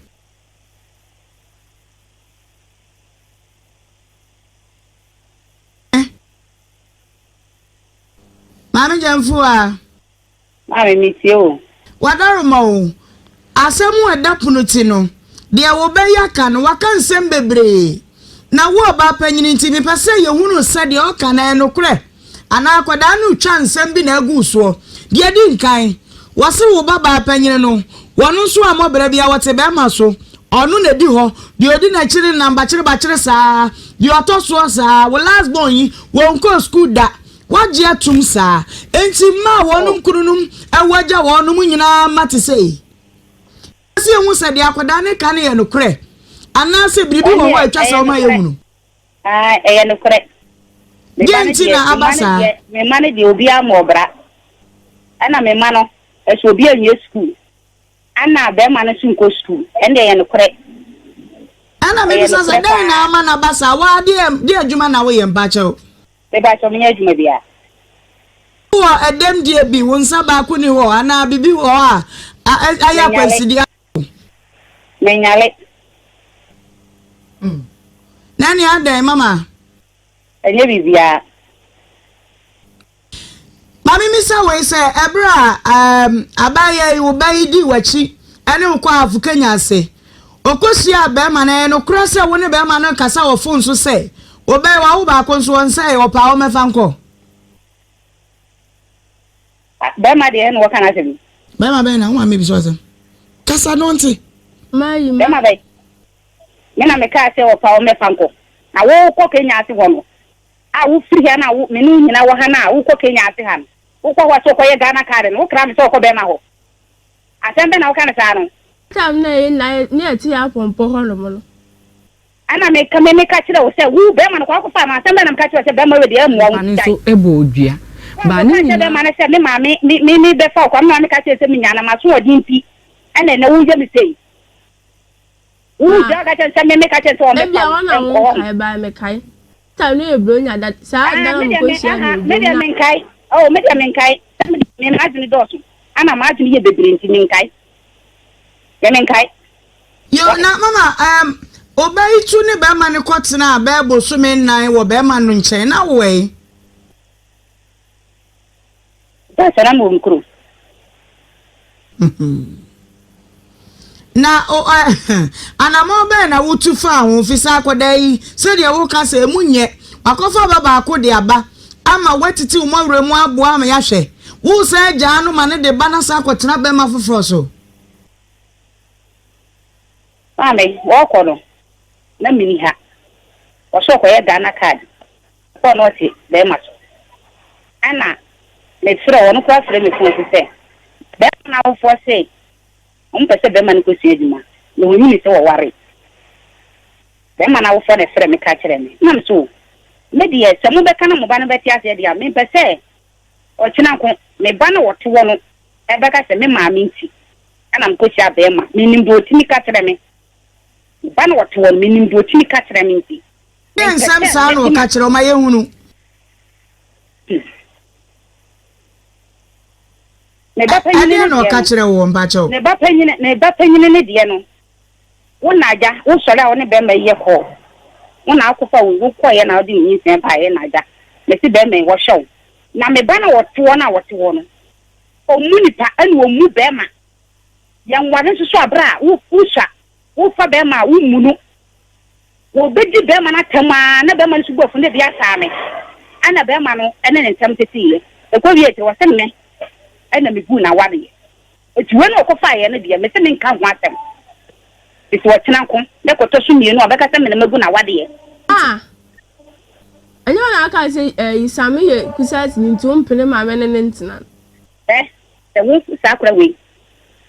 Maame Gyamfua. Maame, metie o. Wadaroma o, asɛm a ɛda pono ti no, deɛ wobɛyɛ aka no, waka nsɛm bebree. Na wo ɔbaa panyin nti, mepɛ sɛ yɛhunu sɛ deɛ ɔka no ɛyɛ nokorɛ anaa akwadaa no retwa nsɛm bi na agu wo soɔ. Deɛ ɛdi nkan, wɔse wo babaa panyin no, wɔno nso ammɔ bra biara, wɔte bɛrima so. Ɔno na ɛdi hɔ, deɛ ɔdi n'akyi no nam bakyerebakyere saa, deɛ ɔtɔ soɔ saa. Wo last born yi, wɔnkɔɔ sukuu da. Wɔagye atom saa. Enti mma a wɔnom kununom awu agya wɔnom nyinaa mma te sɛ yi. Ɛsɛ sɛ yɛhu sɛ deɛ akwadaa no reka no yɛ nokorɛ anaasɛ biribi wɔ hɔ a ɛtwa sɛ wɔma yɛhunu. Ɛyɛ nokorɛ. Deɛ nti na aba saa? Me mma no deɛ obiara mmɔɔ bra. Ɛna me mma no nso obiara nwie sukuu. Ɛna barima no nso nkɔ sukuu. Ɛnde ɛyɛ nokorɛ. Ɛna mebisa sɛ dɛn na ama no aba saa? Waa deɛ deɛ adwuma na woyɛ mpakyɛw? Mepakyɛw menyɛ adwuma biara. Wowɔ ɛdɛm deɛ bi, wo nsa baako ni hɔ anaa biribi wɔ hɔ a ayɛ akwansideɛ ama wo? Menyare. Na ɛne adɛn mama? Ɛnyɛ biribiara. Ma mimmisa wei sɛ, ɛberɛ a um, abaayewa yi, wo ba yi dii w'akyi ne wo kɔɔ Ahafo Kenya ase, ɔkɔhyiaa barima no, ɛyɛ nokorɛ sɛ wo ne barima no rekasa wɔ fon so sɛ, wo ba yi, wawo baako nso ɔnsɛe, ɔpɛ a ɔmmɛfa nkɔ? Barima deɛ ɛna wɔka n'asɛm yi. Barima bɛn na wo maame bisa asɛm? Kasa no nte. Barima bɛn? Me na mekaa sɛ ɔpɛ a ɔmmɛfa nkɔ. Na wokɔ Kenya ase hɔ no, a wofiri ha no a wo me ne wo nyina wɔ ha no a wokɔ Kenya ase ha no, wokɔ hɔ a sɛ wokɔyɛ Ghana card no, wokra me sɛ wokɔ bɛrima hɔ. Asɛm bɛn na woka no saa no? Time no a yɛn nyinaa na yɛte yɛn apɔmpɔ hɔnom no. Ɛna meka me meka kyerɛ wo sɛ wo bɛrima no kɔ akɔfa no, asɛm bɛn na meka kyerɛ wo sɛ bɛrima wei deɛ ɛmmoa wo Nipa no nti gyae. nso bɔɔ dua. Wo a Baa ne wokaa kyerɛ nyinaa. bɛrima no sɛ me maame me me me bɛfa wo kɔ, me maame ka kyerɛ sɛ menya na m'asoɔden nti ɛna ɛnɛ woyɛ me sei. Wo Ah. gya ka kyerɛ no sɛ me meka kyerɛ no sɛ Ebia ɔmmɛfa wo wɔn na nkɔ hɔ no. wonkae but mekae. Time no yɛ Buronya da saa Ah, da na me deɛ me mekɔhyia aha, no me dwom deɛ na. menkae. Oh, me deɛ menkae. Sɛ me deɛ me m'adwene dɔɔso. Ana m'adwene yɛ bebree nti menkae. Me menkae. Yo, na mama, um, ɔba yi tu ne bɛrima no kɔtenaa bɛɛ bosome nnan wɔ bɛrima no nkyɛn, na wowɔ he? Sɛ sɛ na mewɔ me kurom. Na o ɛ anammɔn bɛn na wotu faa ho? Fi sɛ akwadaa yi, sɛdeɛ woka sɛ emu nyɛ, wakɔfa ba baako de aba ama woatiti wo mmɔwerɛ mu aboa ama yɛahwɛ. Woresan agyaa no ma no de ba no asan akɔtena bɛrima foforɔ so. Maame, wɔrekɔ no, na menni ha. Wɔsɛ ɔkɔyɛ Ghana card. Ɔkɔɔ na ɔte bɛrima so. Ɛna mefrɛ ɔno koraa frɛ me fon so sɛ bɛrima no awofoɔ se wɔn pɛ sɛ bɛrima no kɔsua adwuma na ɔnyini sɛ wɔware. Bɛrima no awofoɔ na ɛfrɛ me ka kyerɛ me. Na me so me deɛ sɛ mobɛka na mo ba no bɛte aseɛ deɛ a mempɛ sɛ ɔkyena nko me ba no ɔte hɔ no ɛbɛka sɛ me maame nti ɛna mekɔhyia bɛrima. Menim deɛ ɔtumi ka kyerɛ me. Me ba no ɔte hɔ no menim deɛ ɔtumi ka kyerɛ me nti. Deɛ nsɛm saa na ɔka kyerɛ wo ma yɛhunu. Ne ba panyini Ɛdeɛn no na deɛ ɔka no, kyerɛ woɔ mpakyɛw? ne ba panyini, ne ba panyini no deɛ no, wo na agya, wo sɔre a wo ne bɛrima yi yɛ kɔɔ, wo na akɔfa wo, wo kɔeɛ na wode ne nyinsɛn baeɛ na agya, mese bɛrima yi wɔhwɛ wo. Na me ba no a ɔte hɔ no a wɔte hɔ no, ɔmmu nipa ɛna ɔmmu bɛrima. Yɛnware nso so a berɛ a wo, wosua, wofa bɛrima a wommu no. Wɔbɛdi barima no atɛm ara na barima no nso bo afu na ebi ataa me. Ɛna barima no ne ne ntam teteeɛ. Ɛkɔwiee akyire ɔse me na meguu n'awareɛ. Enti wei na ɔkɔfaeɛ no deɛ mese menka ho asɛm. Mese ɔkyena nko na ɛkɔtɔ so mmienu a ɔbɛka sɛ me na magu n'awadeɛ. Ah! Ɛnyɛ wo na aka sɛ ɛyi Same yɛ kusaasini nti wompene ma me ne no ntena no? Hwɛ, sɛ wo saa akora wei,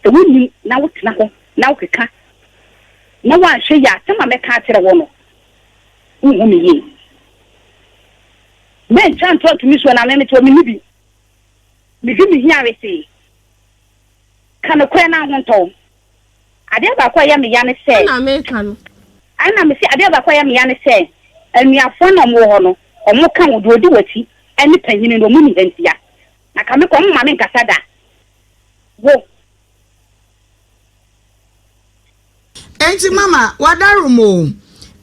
sɛ wonnim na wotena hɔ na wokeka. Na woanhwɛ yie a, asɛm a mɛka akyerɛ wo no, wonhu me yie. Mɛntwa ntorɔ nto me suo na me mete hɔ, menni bi. Medi me hia wesee. Ka nokorɛ na ho ntɔ wo. Adeɛ baako a ɛyɛ me ya ne sɛ. Ɛna meka no. Ɛna mese adeɛ baako a ɛyɛ me ya ne sɛ, anuafoɔ no a wɔwɔ hɔ no, wɔka wo, deɛ ɔdi w'akyi ne panyini no, wɔnni ha ntia. Na ka mekɔ, wɔmma menkasa da. Wo. Enti mama wadarom o.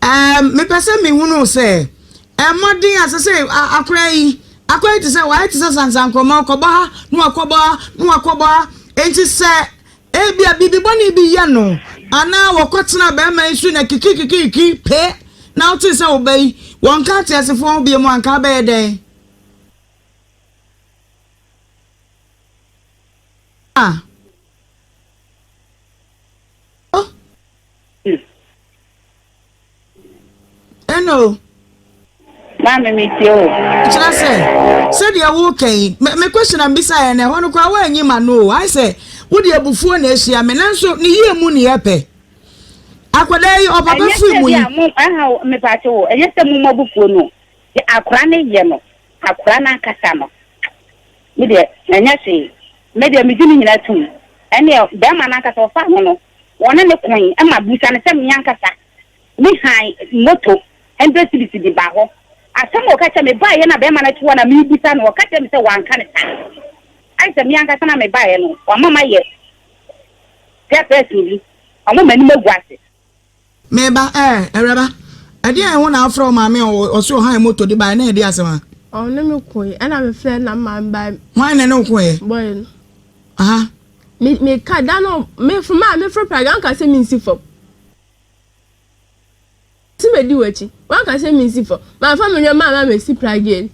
Ɛɛm mepɛ sɛ mehunu sɛ mmɔden a sɛ sɛ akora yi akora yi te sɛ wayɛ te sɛ sansankorɔma ɔkɔbɔ ha na wakɔbɔ ha na wakɔbɔ ha enti sɛ ebia biribi bɔne bi yɛ no anaa wɔkɔtena bɛrima yi so na kikikikiki pee na wote sɛ wo ba yi wɔnka ateasefoɔ ho bio mu anka abɛyɛ dɛn? Ah. Oh. Ɛno. Maame mi tie o. Kyerɛ sɛ sɛdeɛ woka yi me question a mbisa yɛ no ɛhɔ no koraa woanyi ma no o ayɛ sɛ wode abufuo na ahyia me nanso ne yie mu ne yɛpɛ akwadaa yi ɔpapa firi mu yi. Ɛnyɛ sɛ bi a mo ɛha mepate wo ɛnyɛ sɛ mo mo abufuo no akora ne yɛ no akora no ankasa no Me deɛ, ɛnyɛ hwee. Me deɛ, megye ne nyinaa tom. Ɛnneɛ, barima no ankasa, ɔfaa ho no, wɔne no koe. Ɛma bisa no sɛ, me ankasa, me hann moto hundred cedis de baa hɔ. Asɛm a ɔka kyerɛɛ me, mebaeɛ na barima no te hɔ na merebisa no, ɔka kyerɛɛ me sɛ wanka no saa. Ayɛ sɛ me ankasa na mebaeɛ no, wama mayɛ chairperson bi. Wama m'anim agu ase. Me ba, eh, awuraba, ɛdeɛn ho na wofrɛ wo maame a ɔse ɔhan moto de baeɛ na ɛde asɛm a? Ɔne me koe, ɛna me frɛ na maame bae. Hwan na ɛne wo koeɛ? Boy no. Aha. Me me ka da no me fo maa me fro praga anka sɛ mensi fam. Sɛ medi w'akyi, wanka sɛ mensi fam. Mamfa me nneɛma amma mesi praga no.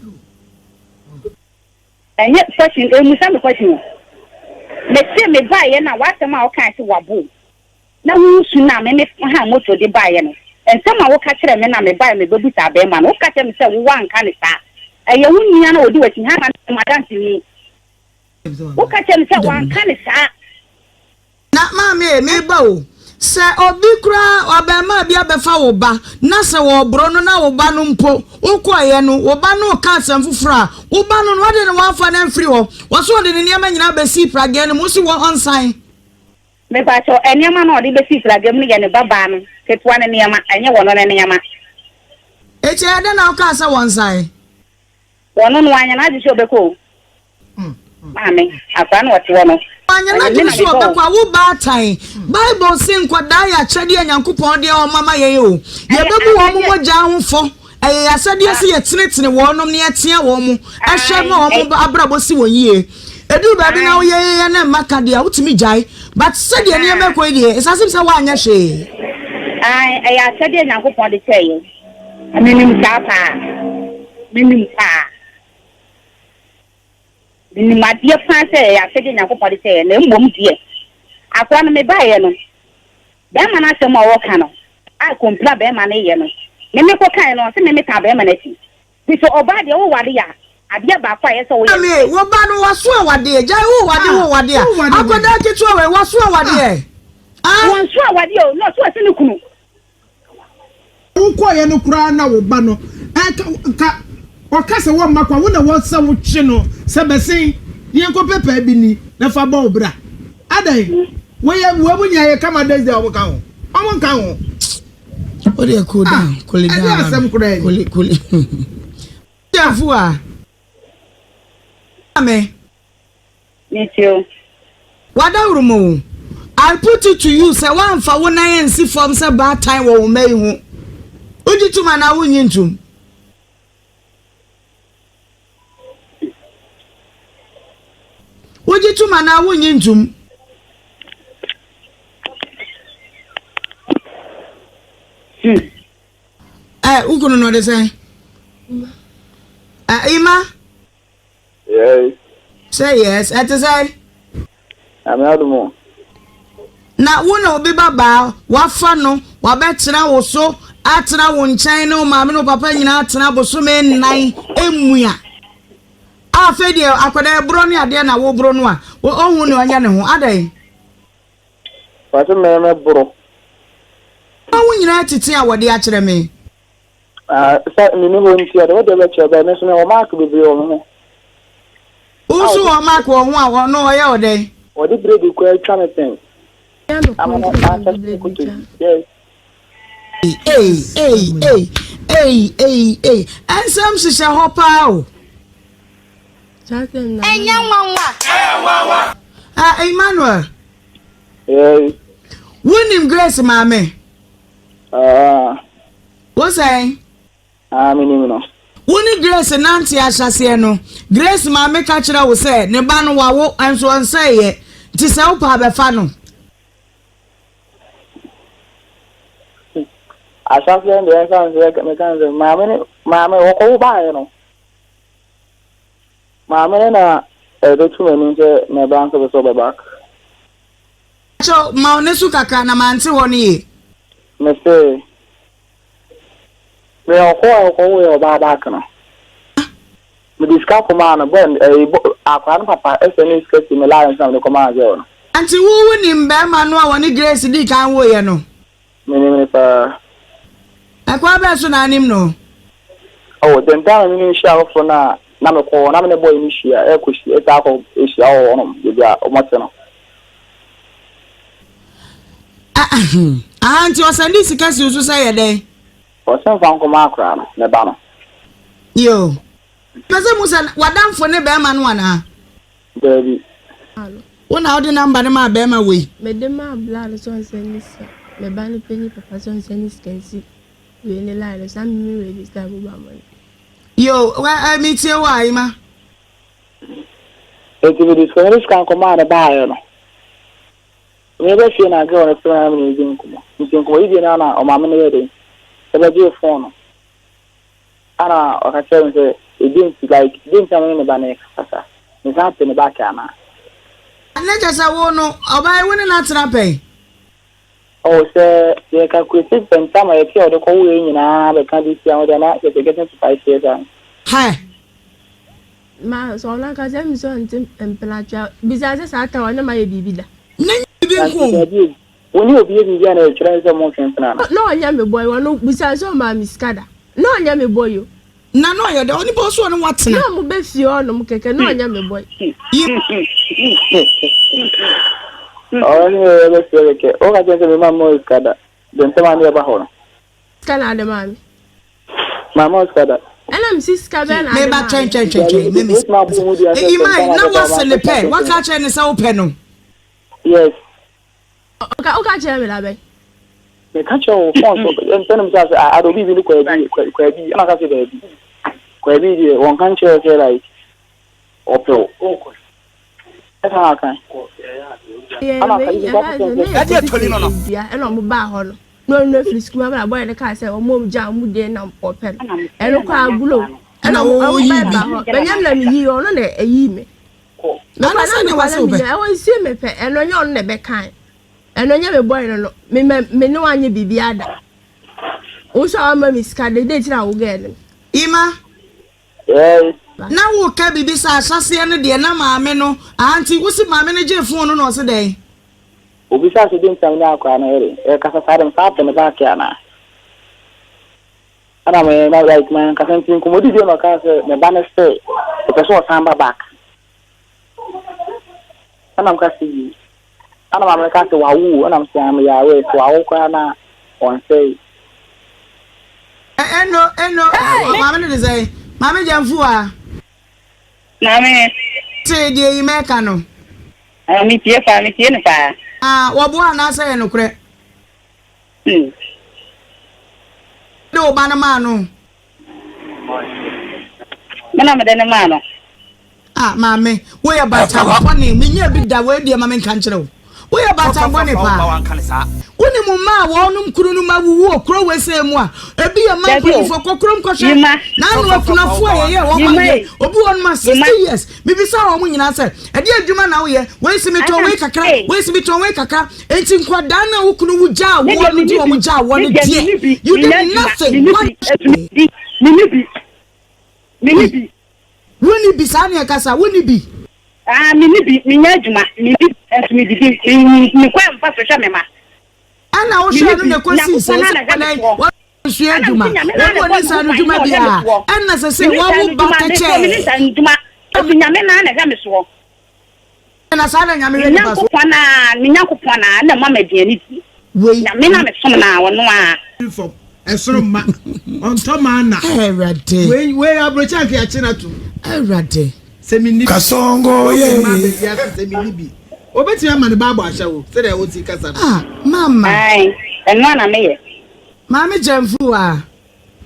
Ɛnyɛ question, ɛmmusa me question o. Mese me baeɛ na w'asɛm a wokae sɛ wabo wo. Na wo su no a me me haa moto de baeɛ no, nsɛm a woka kyerɛɛ me no a mebaeɛ mebɛbisaa barima no, woka kyerɛɛ me sɛ wo woanka no saa. Ɛyɛ wo nua no a ɔdi w'akyi, Hana no yɛ m'adanseni. Woka kyerɛɛ me sɛ wanka no saa. Na maame e, meba o, sɛ obi koraa, abarimaa bi abɛfa wo ba, na sɛ wɔreboro no na wo ba no mpo, wokɔeɛ no, wo ba no reka asɛm foforɔ a, wo ba no no, adɛn na woamfa no amfiri hɔ? Wɔse ɔde ne nneɛma nyinaa bɛsii prageɛ no mu, wose wɔ ɔnsan. Mepakyɛw, nneɛma no a ɔde besi pragea mu no yɛ ne babaa no ketewa no nneɛma, ɛnyɛ wɔno no nneɛma. Enti ɛyɛ dɛn na wokaa sɛ wɔnsan? Wɔno no, wanyɛ n'adwene sɛ ɔbɛkɔ o. Maame, akwadaa no a ɔte hɔ no, Wanyɛ ɔyɛ me n'adwene na sɛ mebɔ ɔbɛkɔ o. a, wo baatan. Bible se nkwadaa yɛ akyɛdeɛ a Nyankopɔn de ama yɛn o. Ɛyɛ Yɛbɛbu wɔn akyɛdeɛ. mogya ho fɔ. Ɛyɛ yɛn asɛdeɛ sɛ yɛtenetene wɔnom na yɛtea wɔn, hwɛ ma wɔn abrabɔ si wɔn yie. Ɛduru baabi na woyɛ yɛ na mma ka deɛ a, wotumi gyae. But sɛdeɛ nneɛma ɛkɔ yi deɛ, it's as if sɛ woanyɛ hwee. Ae, ɛyɛ akyɛdeɛ Nyankopɔn de kyɛɛ yɛn. Menim saa paa. Menim paa. Menim adeɛ paa sɛ ɛyɛ akyɛdeɛ Nyankopɔn de kyɛɛ yɛn. Na mmom deɛ, akoa no mebaeɛ no, Bɛɛma no asɛm a ɔɔka no a kompla bɛɛma no yɛ no me me kɔ kae no ɔse me me taa bɛɛma no akyi fi sɛ ɔbaa deɛ wo ware a adeɛ baako a ɛyɛ sɛ wo yɛ ne Maame sɛ. wo ba no waso awadeɛ gyae wo wade wo wade a akwadaa ketewa wei waso awadeɛ ah. Wɔnso awadeɛ o na ɔso ɔse ne kunu. Wokɔeɛ no koraa na wo ba no ɛka nka ɔka sɛ wɔmma kwa wo na wɔ sɛ wotwe no sɛ bɛsen ne yɛnkɔ pɛ paa bi ni na fa bɔ wo bra adɛn wɔyɛ wɔn mu nyinaa yɛ ka Mother's Day a wɔn ka ho wɔn nka ho. O deɛ cool down ah, cool down. Ɛde asɛm koraa yi. Cool cool. Afua. Maame. Metie o. W'adaworo o. I put it to you sɛ woamfa wo nan ansi fam sɛ baatan wɔ wo mma yi ho. Wogye tom anaa wonnye ntom? Wogye tom anaa wonnye ntom? Hmm. Ɛ, wo kunu no ɔde sɛn? Ɛ, Ima? Yes. Sɛ yes, ɛte sɛn? Nyame adom o. Na wo na obi ba baa, wafa no, wabɛtena wo so, atena wo nkyɛn ne wo maame ne wo papa nyinaa atena bosome nnan emua. Afei deɛ akwadaa ɛborɔ ne adeɛ na woboro no a, ɔhu ne ɔnyɛ ne ho, adɛn? Wɔse mɛmɛ boro. Wo nyinaa tete a wɔde akyerɛ me. Ah, sɛ menni hɔ nti a, deɛ wode bɛkyerɛ bɛyɛ me nso mewɔ mark bebree wɔ me ho. Wo nso wɔ mark wɔ ho a, ɔno ɔyɛ wo dɛn? Wɔde biredi koraa atwa me pɛn. Ama no ahyɛ me kotodwe. Yes. Ei, ei, ei, ei, ei, ei, nsɛm hyehyɛ hɔ paa o. Ɛnyɛ nwanwa. Ah, Emmanuel. Yes. Wonim Grace maame? Ah. Wo sɛn? Ah, menim no. Wo ne Grace nante ahyɛaseɛ no, Grace maame ka kyerɛ wo sɛ ne ba no wawo nso ɔnsɛeɛ, nti sɛ wopɛ a bɛfa no. Ahyɛaseɛ no deɛ ɛmfa no sɛ meka no sɛ maame ne maame wɔkɔwo baeɛ no maame no na ɛbɛtu m'anim sɛ ne ba nso pɛ sɛ ɔba back. Kyɛw, ma wo nne so kakra na mante hɔ no ye. Mese, me ɔkɔ a ɔkɔ wo yɛ ɔbaa back no. Mede sika kɔmaa no, bɔ ɛyi bɔ akwadaa no papa ɛsɛ ne sika si me line so na mede kɔmaa girl no. Nti wo wo nim bɛɛma no a wɔne Grace dii kan woeɛ no? Menim no paa. Ɛkwan bɛn so na anim no? Oh, the time a me ne no hyia foforɔ no a na mekɔ hɔ, na me ne boy no hyia, ɛkɔ hyia, ɛtaa kɔ hyia wɔ hɔnom, baabi a wɔte no. Aha, nti ɔsɛnde sika si wo so sɛ yɛ dɛn? Ɔsɛ mfa nkɔma akora no, ne ba no. Yo. Pɛ sɛ mu sɛ w'adamfo ne bɛrima no anaa? Daabi. Wo na wode number no maa bɛrima wei? Mede maa bla no sɛ ɔnsɛn ne sika, me ba no panyin papa sɛ ɔnsɛn ne sika nsi wei ne line no so na me me register mobile money. Yo, wɛ ɛ me tie wo a, Ima. Enti mede sika mede sika nkɔmaa no baeɛ no, meba fie na girl no frɛ me na me ne no di nkɔmmɔ. Nti nkɔmmɔdidie no ara na ɔmaame no yɛɛ dɛn? Ɛbɛgyee phone no. Ɛna ɔka kyerɛɛ me sɛ, Ɛdeɛn nti, like, deɛn nti na me ne ne ba no rekasa saa? Mesan pɛ ne back anaa? Na kyerɛ sɛ wo no, ɔbaa yi wo ne no atena pɛn? Oh, sɛ yɛ calculate pɛn time a yɛte a ɔde kɔwo yɛn nyinaa bɛka this year ho deɛ na kyerɛ sɛ getting to 5 years a. Hɛ! Ma sɛ ɔno ankasa mi sɛ ɔnte mpenatwe bisa sɛ saa time ɔne ma yɛ biribi da. Ne nyɛ biribi nko o. Dabi o, Wo ne obi yɛ biribi a na ɛkyerɛ ne sɛ montwe mpena no. Na ɔnyɛ me boy ɔno bisa sɛ ɔmaa me sika da na ɔnyɛ me boy o. Na na ɔyɛ dɛ onipa ɔso ɔne wo atena. Na ɔmo bɛ fie hɔ nom kɛkɛ na ɔnyɛ me boy. Ɔno ne yɛ bɛ fie kɛkɛ woka kyerɛ sɛ me ma mo sika da de ntɛm a ne yɛba hɔ no. Sika na ade maa me. Maa mo sika da. Ɛna me si sika bɛn na ade maa me. Meba twɛn twɛn twɛn twɛn me me. Imai na wase ne pɛ waka kyerɛ ne sɛ wopɛ no. Yes. Ɔka woka kyerɛ me da bɛn? Meka kyerɛ wo phone so mpɛ no bisa sɛ ah ada obi bi ne kwaabi kwaabi ɛna ɔka sɛ daabi kwaabi deɛ wɔnka nkyerɛ sɛ like ɔpɛ wo ɛsa na aka ɛna ɔka yi ka sɛ ɛde atoli no no dua ɛna ɔmo baa hɔ no na ɔno afiri sukuu abɛn abɔyɛ ne kaa sɛ ɔmo ɔmo gya ɔmo deɛ na ɔpɛ no ɛno kɔ agulo ɛna ɔmo baa hɔ bɛnyɛ na mi yi ɔno na ɛyi mi. Ana sɛ ne wase wopɛ. Ɛwɔ nsie me pɛ ɛno nyɛ ɔno na ɛbɛkan ɛno nyɛ me bɔyɛ no no me mɛ me ne wanyɛ biribi ada wo nso a wama me sika de de kyerɛ wo gɛɛ no. Ima. Yes. Na wo ka biribi sɛ ahyɛseɛ no deɛ na maame no aha nti wo si maame no gyee phone no na ɔse dɛn. Obisaa sɛ dɛn nti na me ne akwadaa no yɛ dɛn ɛkasa saa de mesan apɛ ne back anaa. Ɛna me na like mankasa nti nkɔmmɔdi bio na ɔkaa sɛ me ba no sɛ ɔpɛ sɛ ɔsan ba back. Ɛna meka sɛ yie. Ɛna maame no kaa sɛ wawo o. Ɛna mesɛ ah meyɛ aware sɛ wawo koraa na ɔnsɛe. Ɛno ɛno maame no de sɛn? Maame Gyamfuaa. Maame. Te deɛ yi mɛka no. Ah, metie paa, metie no paa. Ah, wɔboa anaasɛ yɛ nokorɛ? Hmm. De wo ba no maa no. Me na mede no maa no. Ah, maame, woyɛ baatan bɔne. Menyɛ bi da wei deɛ ma menka nkyerɛ wo. Woyɛ baatan bɔne paa. Wonim mma a wɔnom kununom awuwu wɔ kuro wesee mu a, ebi yɛ mma mpanyinfoɔ kɔ kurom kɔhwɛ. Na ano akunafoɔ a yɛyɛ wɔn adeɛ. Obi wɔ nom a 60 years. Mebisa wɔn nyinaa sɛ, ɛdeɛ adwuma na woyɛ? Wei si metɔn wei kakra, wei si metɔn wei kakra. Enti nkwadaa no a wo kunu wu gyaa woɔ no de wɔn gyaa woɔ no deɛ, you did nothing. One Menni bi. Menni bi. Wonni bi, saa ne ɛkasa, wonni bi. Ah, menni bi, menyɛ adwuma, menni bi, nso medidi, me kwan mfa so hwɛ me mma. Ɛna wohwɛɛ no na ɛkɔsii sɛ sɛ wɔn wɔnsua adwuma, wɔn wɔ ne nsa ano dwuma biara, ɛna sɛ sɛ wɔwo ba kɛkyɛɛ. Ɛti Nyame naa na ɛhwɛ me soɔ. Ɛna saa na Nyame hwɛ nipa so. Me Nyankopɔn naa na ɛma me aduane di. Wei. Nyame na me som naa ɔno aa. Fam ɛsoro mma ɔntɔ maa na. Awurade. Wei wei aburokyi anka yɛakye no atom. Awurade. Sɛ menni bi. Kasongo ye. Ɔde ma abɛdi ase sɛ menni bi. Obetumi ama ne ba abɔ ahyɛ wo sɛdeɛ wosi kasa no. Ah mama. Ae, ɛno ara na meyɛ. Maame Gyamfuaa.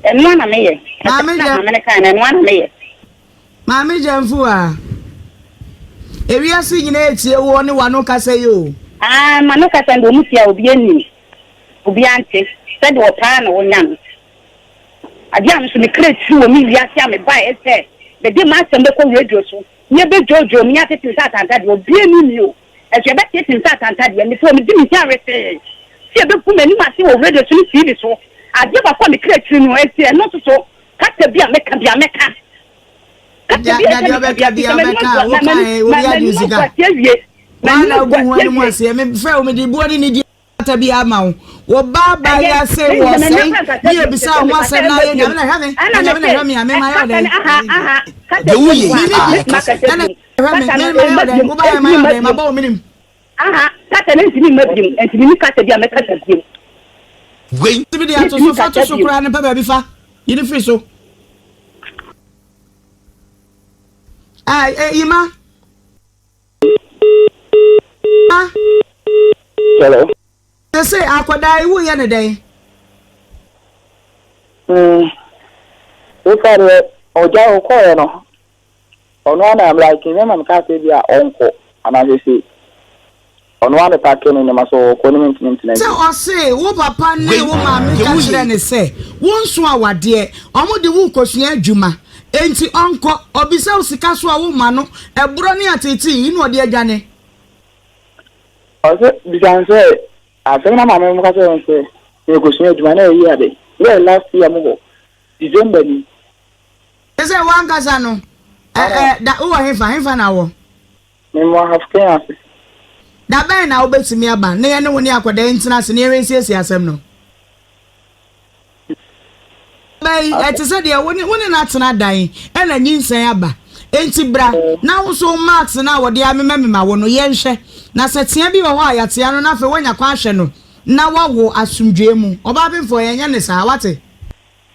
Ɛno ara na meyɛ. Maame Asɛm na maame no kae no, ɛno ara na meyɛ. Maame Gyamfuaa. Ewiase nyinaa etie woɔ ne w'ano kasa yi o. Ae, m'ano kasa no deɛ wɔn tie a obiara nnim, obiara nte, sɛdeɛ ɔpɛ ara na ɔnya no. Adeɛ a me nso me kra kyiri wɔ me wiase a mebaeɛ sɛ mede m'asɛm bɛkɔ radio so na yɛbɛdwoodwoo me atete me sɛ atanta deɛ, obiara nnim me o. Ɛso yɛbɛteete me sɛ atanta deɛ, mese wɔn medi me hia wesee sɛ yɛbɛgu m'anim ase wɔ radio so ne TV so. Adeɛ baako a me kra kyiri no, ɛsi ɛno nso so, kasa bi a mɛka biara mɛka. Kasa bi a ɛsɛ meka biara, sɛ m'anim agu ase awie, m'anim agu ase awie. Mefrɛ wo mede buo ne nidie Ata bi ama wo. Wo ba ba yi ase wɔ sɛn ne yɛ bisa ho asɛm na yɛ nyame na hwɛ me na nyame na hwɛ me a me ma yɛ ɔdɛn. Deɛ woyɛ yi a ɛka sɛ. Ɛna hwɛ me me ma yɛ ɔdɛn wo ba yɛ ma yɛ ɔdɛn ma bɔ wo menim. Aha kasa no ntumi mma biom nti menni kasa bi a mɛkasa biom. Wei. Tumi de ato so fa to so koraa no pɛ baabi fa yi no firi so. Ah, eh, Yima. Hello. Sese akwadaa yi woyɛ ne dɛn? Mm. Wofa deɛ ɔgya ɔkɔɛ no ɔno ana I'm like me ma meka sɛ bi a ɔnkɔ anaasɛ sei ɔno ana pake ne nneɛma sɛ ɔkɔ ne mentumi ntena Sɛ ɔse wo papa ne wo maame ka kyerɛ ne sɛ wo nso awadeɛ ɔmo de wo rekɔsua adwuma Enti ɔnkɔ, ɔbisa wo sika so a womma no, ɛborɔ ne ateetee yi na ɔde adwane. Ɔse bisa no sɛ asɛm na maame mo ka kyerɛ no sɛ merekɔsua adwuma na ɛyɛ ade na ɛyɛ last year mo hɔ December ni. Te sɛ w'ankasa no ɛ ɛ da wowɔ hefa hefa na wɔ? Me wɔ Ahafo ase. Da bɛn na wobɛtumi aba na yɛne wo ne akwadaa yi ntena ase na yɛnhwɛ nsiesie asɛm no? Ɔbaa yi, ɛte sɛ deɛ wo ne wo ne no atena dan ɛna nyinsɛn aba. Enti bra na wo nso wo marks no a wɔde amemamema wo no yɛnhwɛ. Na sɛ tea bi wɔ hɔ a yɛatea no na afei woanya kwan ahwɛ no na woawo asomdwoeɛ mu. Ɔbaa benfoɔ yɛnyɛ no saa, woate?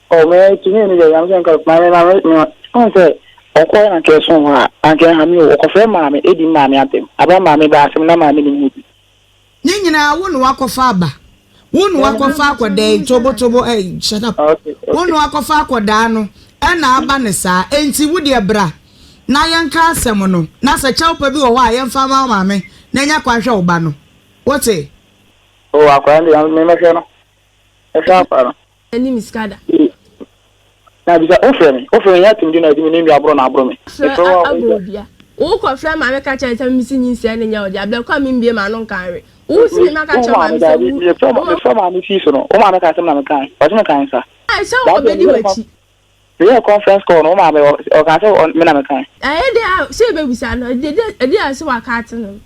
Oh me to me no deɛ nyame sɛ nka maame maame me ɔn sɛ ɔkɔɛ na nka ɛso hɔ a anka ɛha me o ɔkɔfrɛ maame edi maame atɛm aba maame ba asɛm na maame nim ho bi. Ne nyinaa wo na wakɔfa aba. Wo na wakɔfa akɔdaa yi tobo tobo eh shut up. Wo na wakɔfa akɔdaa no ɛna aba ne saa. Enti wo deɛ bra na yɛnka asɛm no na sɛ kyɛw pa bi wɔ hɔ a yɛmfa ma wo maame na nya kwan hwɛ wo ba no. Wote? Oh akwadaa no deɛ me mɛhwɛ no. Mɛhwɛ akwadaa no. Ɛni me sika da. Na bisa wo frɛ me wo frɛ me nyɛ atumdi na ɛdi me ne nua aboro na aboro me. Frɛ aboro dua. Wo kɔ frɛ maame ka kyerɛ sɛ me si nyinsɛn no nyɛ wo dea blɛ kɔ a me mbie m'ano nka nwe. Wo si me ma ka kyerɛ maame sɛ wu. Me frɛ maame fii so no wo maame ka asɛm na me kae ɔse me kae nsa. Ae sɛ wo bɛdi w'akyi. Me yɛɛ conference call no wo maame ɔka sɛ me na me kae. Ɛyɛ dɛn a sɛ yɛbɛbisa no ɛdi a sɛ waka ate no.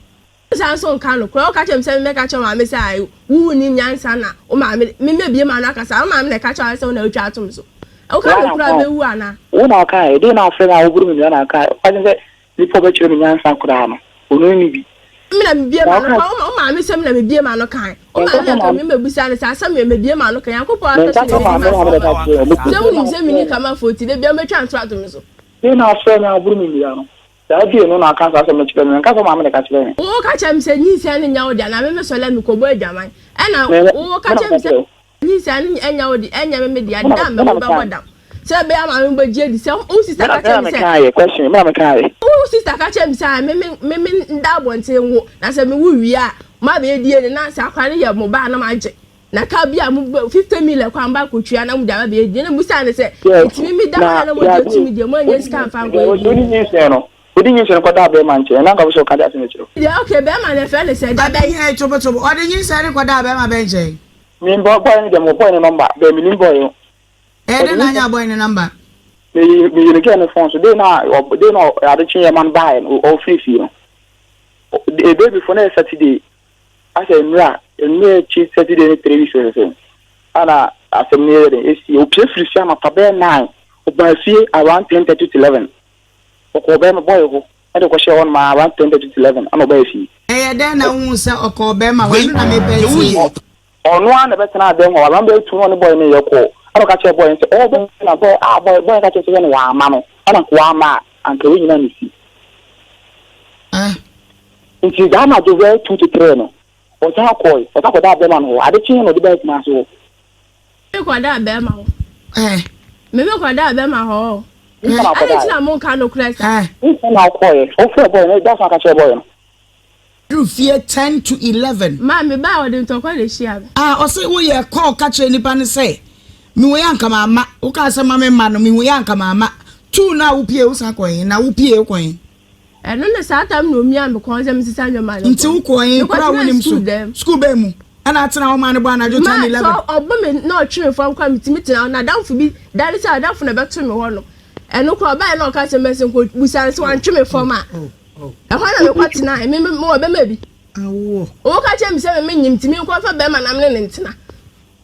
Wosan nso nka nokorɛ. Woka kyerɛ me sɛ memmɛka kyerɛ wo maame sɛ ae, wo wonnim nyansa na wo maame, memmɛbue m'ano akasa, wo maame na ɛka kyerɛ wo sɛ wo na wotwa ato me so. Woka nokorɛ a wobɛwu anaa? Wo na wokaeɛ, deɛ na wofrɛ me a woboro me nua na wokaeɛ, woka kyerɛ me sɛ nipa a ɔbɛkyerɛ me nyansa koraa no, ɔno nni bi. Me na mebue m'ano ka, wo maame sɛ me na mebue m'ano kae. Wo maame na nka memmɛbisa no sɛ asɛm wei mebue m'ano ka, Nyankopɔn ahwɛ so na ɛbɛdi m'asɛm. Sɛ wonim sɛ menni kamafoɔ nti, da biara mobɛtwa ntorɔ ato me so. Deɛ na wofrɛ me a woboro me nua no. Saa bere no na ɔkaa saa asɛm no kyerɛɛ me. Menka sɛ wo maame na ɛka kyerɛɛ me. Woka kyerɛ me sɛ nyinsɛn no nyɛ wo dea, na me mesɔre a mekɔbɔ adwaman. Ɛnna woka kyerɛ me sɛ nyinsɛn no nyɛ wo dea, ɛnyɛ me me dea, da a mɛwo bɛbɔ dam. Sɛ ɛbɛyɛ a maame bɛgye adi sɛ wo sista ka kyerɛ me sɛ. Wo sista ka kyerɛ me sɛ me me me nda abɔnten nwo, na sɛ mewo wie a, moabɛyɛ DNA na sɛ akwadaa no yɛ mo ba a na moagye. Na ka bi a mo bɛ 50 mil kwan ba akɔtua na mo de aba bɛyɛ die na mo bisa ne sɛ ɛtumi mi da hɔ na na mo deɛ tumi deɛ mo anyɛ sika nfa nkɔyɛ die. Wodi nyinsɛn no wodi nyinsɛn no kɔdaa bɛrima nkyɛn na nka wosɛ ɔka de asɛm akyerɛ wo. Deɛ okay bɛrima no ɛfrɛ ne sɛ da bɛn. Ɔde tobotobo ɔde nyinsɛn no kɔdaa bɛrima bɛn nkyɛn. Me bɔ boy no deɛ mo boy no number bɛn me nim boy no. Ɛyɛ dɛ na anya boy no number. Me yi me yi no girl no phone so day na day na ade kye yɛ man baeɛ no ɔfiri fie no day before na yɛ Saturday. Asɛ nnura nnura akyi Saturday ne 3 weeks sɛ ana asɛm no yɛ dɛn esi. Opie firi fie anɔpa bɛyɛ 9. Ɔbaa fie around 10:30 to 11. Ɔkɔɔ bɛrima boy hɔ ɛde kɔhyɛɛ hɔ nom around 10:30 to 11 ana ɔbaa fie. Ɛyɛ dɛn na wohuu sɛ ɔkɔɔ bɛrima hɔ? Ɛno na mepɛ atie. Ɔno ara na ɛbɛtenaa dɛm hɔ around bɛyɛ 2 na ɔne boy no yɛ kɔɔ ɛna ɔka kyerɛɛ boy no sɛ ɔwɔ bɛrima na boy ah boy boy no ka kyerɛɛ sɛ no wamma no ɛna nka wamma a anka wei nyinaa nsi. Nti saa anadwo bɛyɛ 2 to 3 no ɔsan kɔe ɔsan kɔdaa bɛrima no hɔ ade kyeeɛ na ɔde baa Kumasi hɔ. Me kɔdaa bɛrima hɔ. Me me kɔdaa bɛrima hɔ o. Adɛn nti na monka nokorɛ saa? Nsa na wokɔeɛ. Wofrɛɛ boy no, da so aka kyerɛ boy no. Duru fie 10:50. Ma me bae ɔde ntɔkwa na ehyiaa me. Ah ɔse wo yɛ call ka kyerɛ nipa no sɛ me hu yɛ anka mamma wo kaa sɛ ma me mma no me hu yɛ anka mamma tuu no a wo pie wo san kɔ he na wo pie wo kɔ he. Ɛno ne saa tam na omia me kɔn sɛ me sesa nneɛma no Nti wo kɔ he kora a Mekɔtenaa wonim so sukuu dɛm. sukuu bɛn mu ɛna atena hɔ maa no bɔ anadwo Ma 10 sɛ 11. ɔbɔ me na ɔtwe me fam koraa metumi tena hɔ n'adamfo bi dane sɛ adamfo na ɛbɛto me hɔ no ɛno koraa ɔbaeɛ na ɔka kyerɛ me sɛ nkɔ busa no sɛ wantwe me fam a Ɛhɔ na mekɔ tenae. Me mewɔ bɛma bi. Woka kyerɛ me sɛ me menyim nti menkɔ mfa bɛrima na me ne no ntena.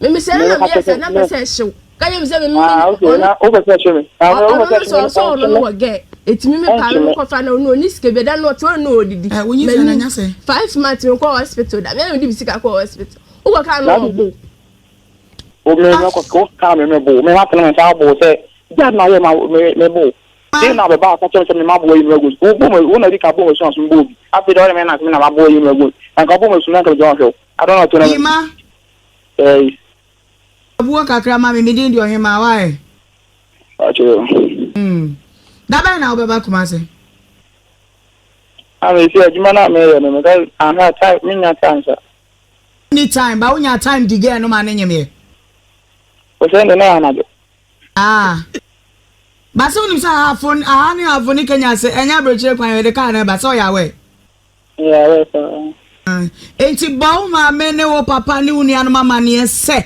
Me mesɛre na meyɛ sɛ na pɛ sɛ ɛhyew. Ka kyerɛ me sɛ me me ɔno ɔno no sɛ ɔsɔ ɔno no wɔ gɛ. Etimi me paa me kɔfa na ɔno ɔni sika bi ɛda no ɔte hɔ na ɔdidi. M'ani 5 months menkɔ hospital da. Me na mede me sika kɔ hospital. Wokɔ kaa no ɔbo. Wo me me kɔ wo kaa me me bo me ma tena me nsa abo sɛ gya na yɛ ma me me bo. Dɛn na ɔbɛba aka kyerɛ me sɛ me maboa yi no agu wo bɔ me wo na di ka bɔ me su aso mbɔ obi afei deɛ ɔyɛ me na me na maboa yi no agu na nka ɔbɔ me su na nka megyina hɔ hwɛ wo adɔn na ɔto na Ima. Ɛyi. Abuo kakra ma me me din de Ɔhemaa why? Ɔkyerɛ. Mm. Da bɛn na wobɛba Kumasi? Ah, me si adwuma na meyɛ no meka aha time menya time sa. Ni time ba wonya time di girl no ma ne nyem yɛ. Ɔsɛ ne na anadwo. Ah. Ba sɛ wonim sɛ ahafo aha ne ahafo ne Kenya sɛ ɛnyɛ aburokyire kwan yɛde kaa na ɛba sɛ ɔyɛ awɛ. Ɛyɛ awɛ paa. Enti bɔ wo maame ne wo papa ne wo nuanom amaneɛ sɛ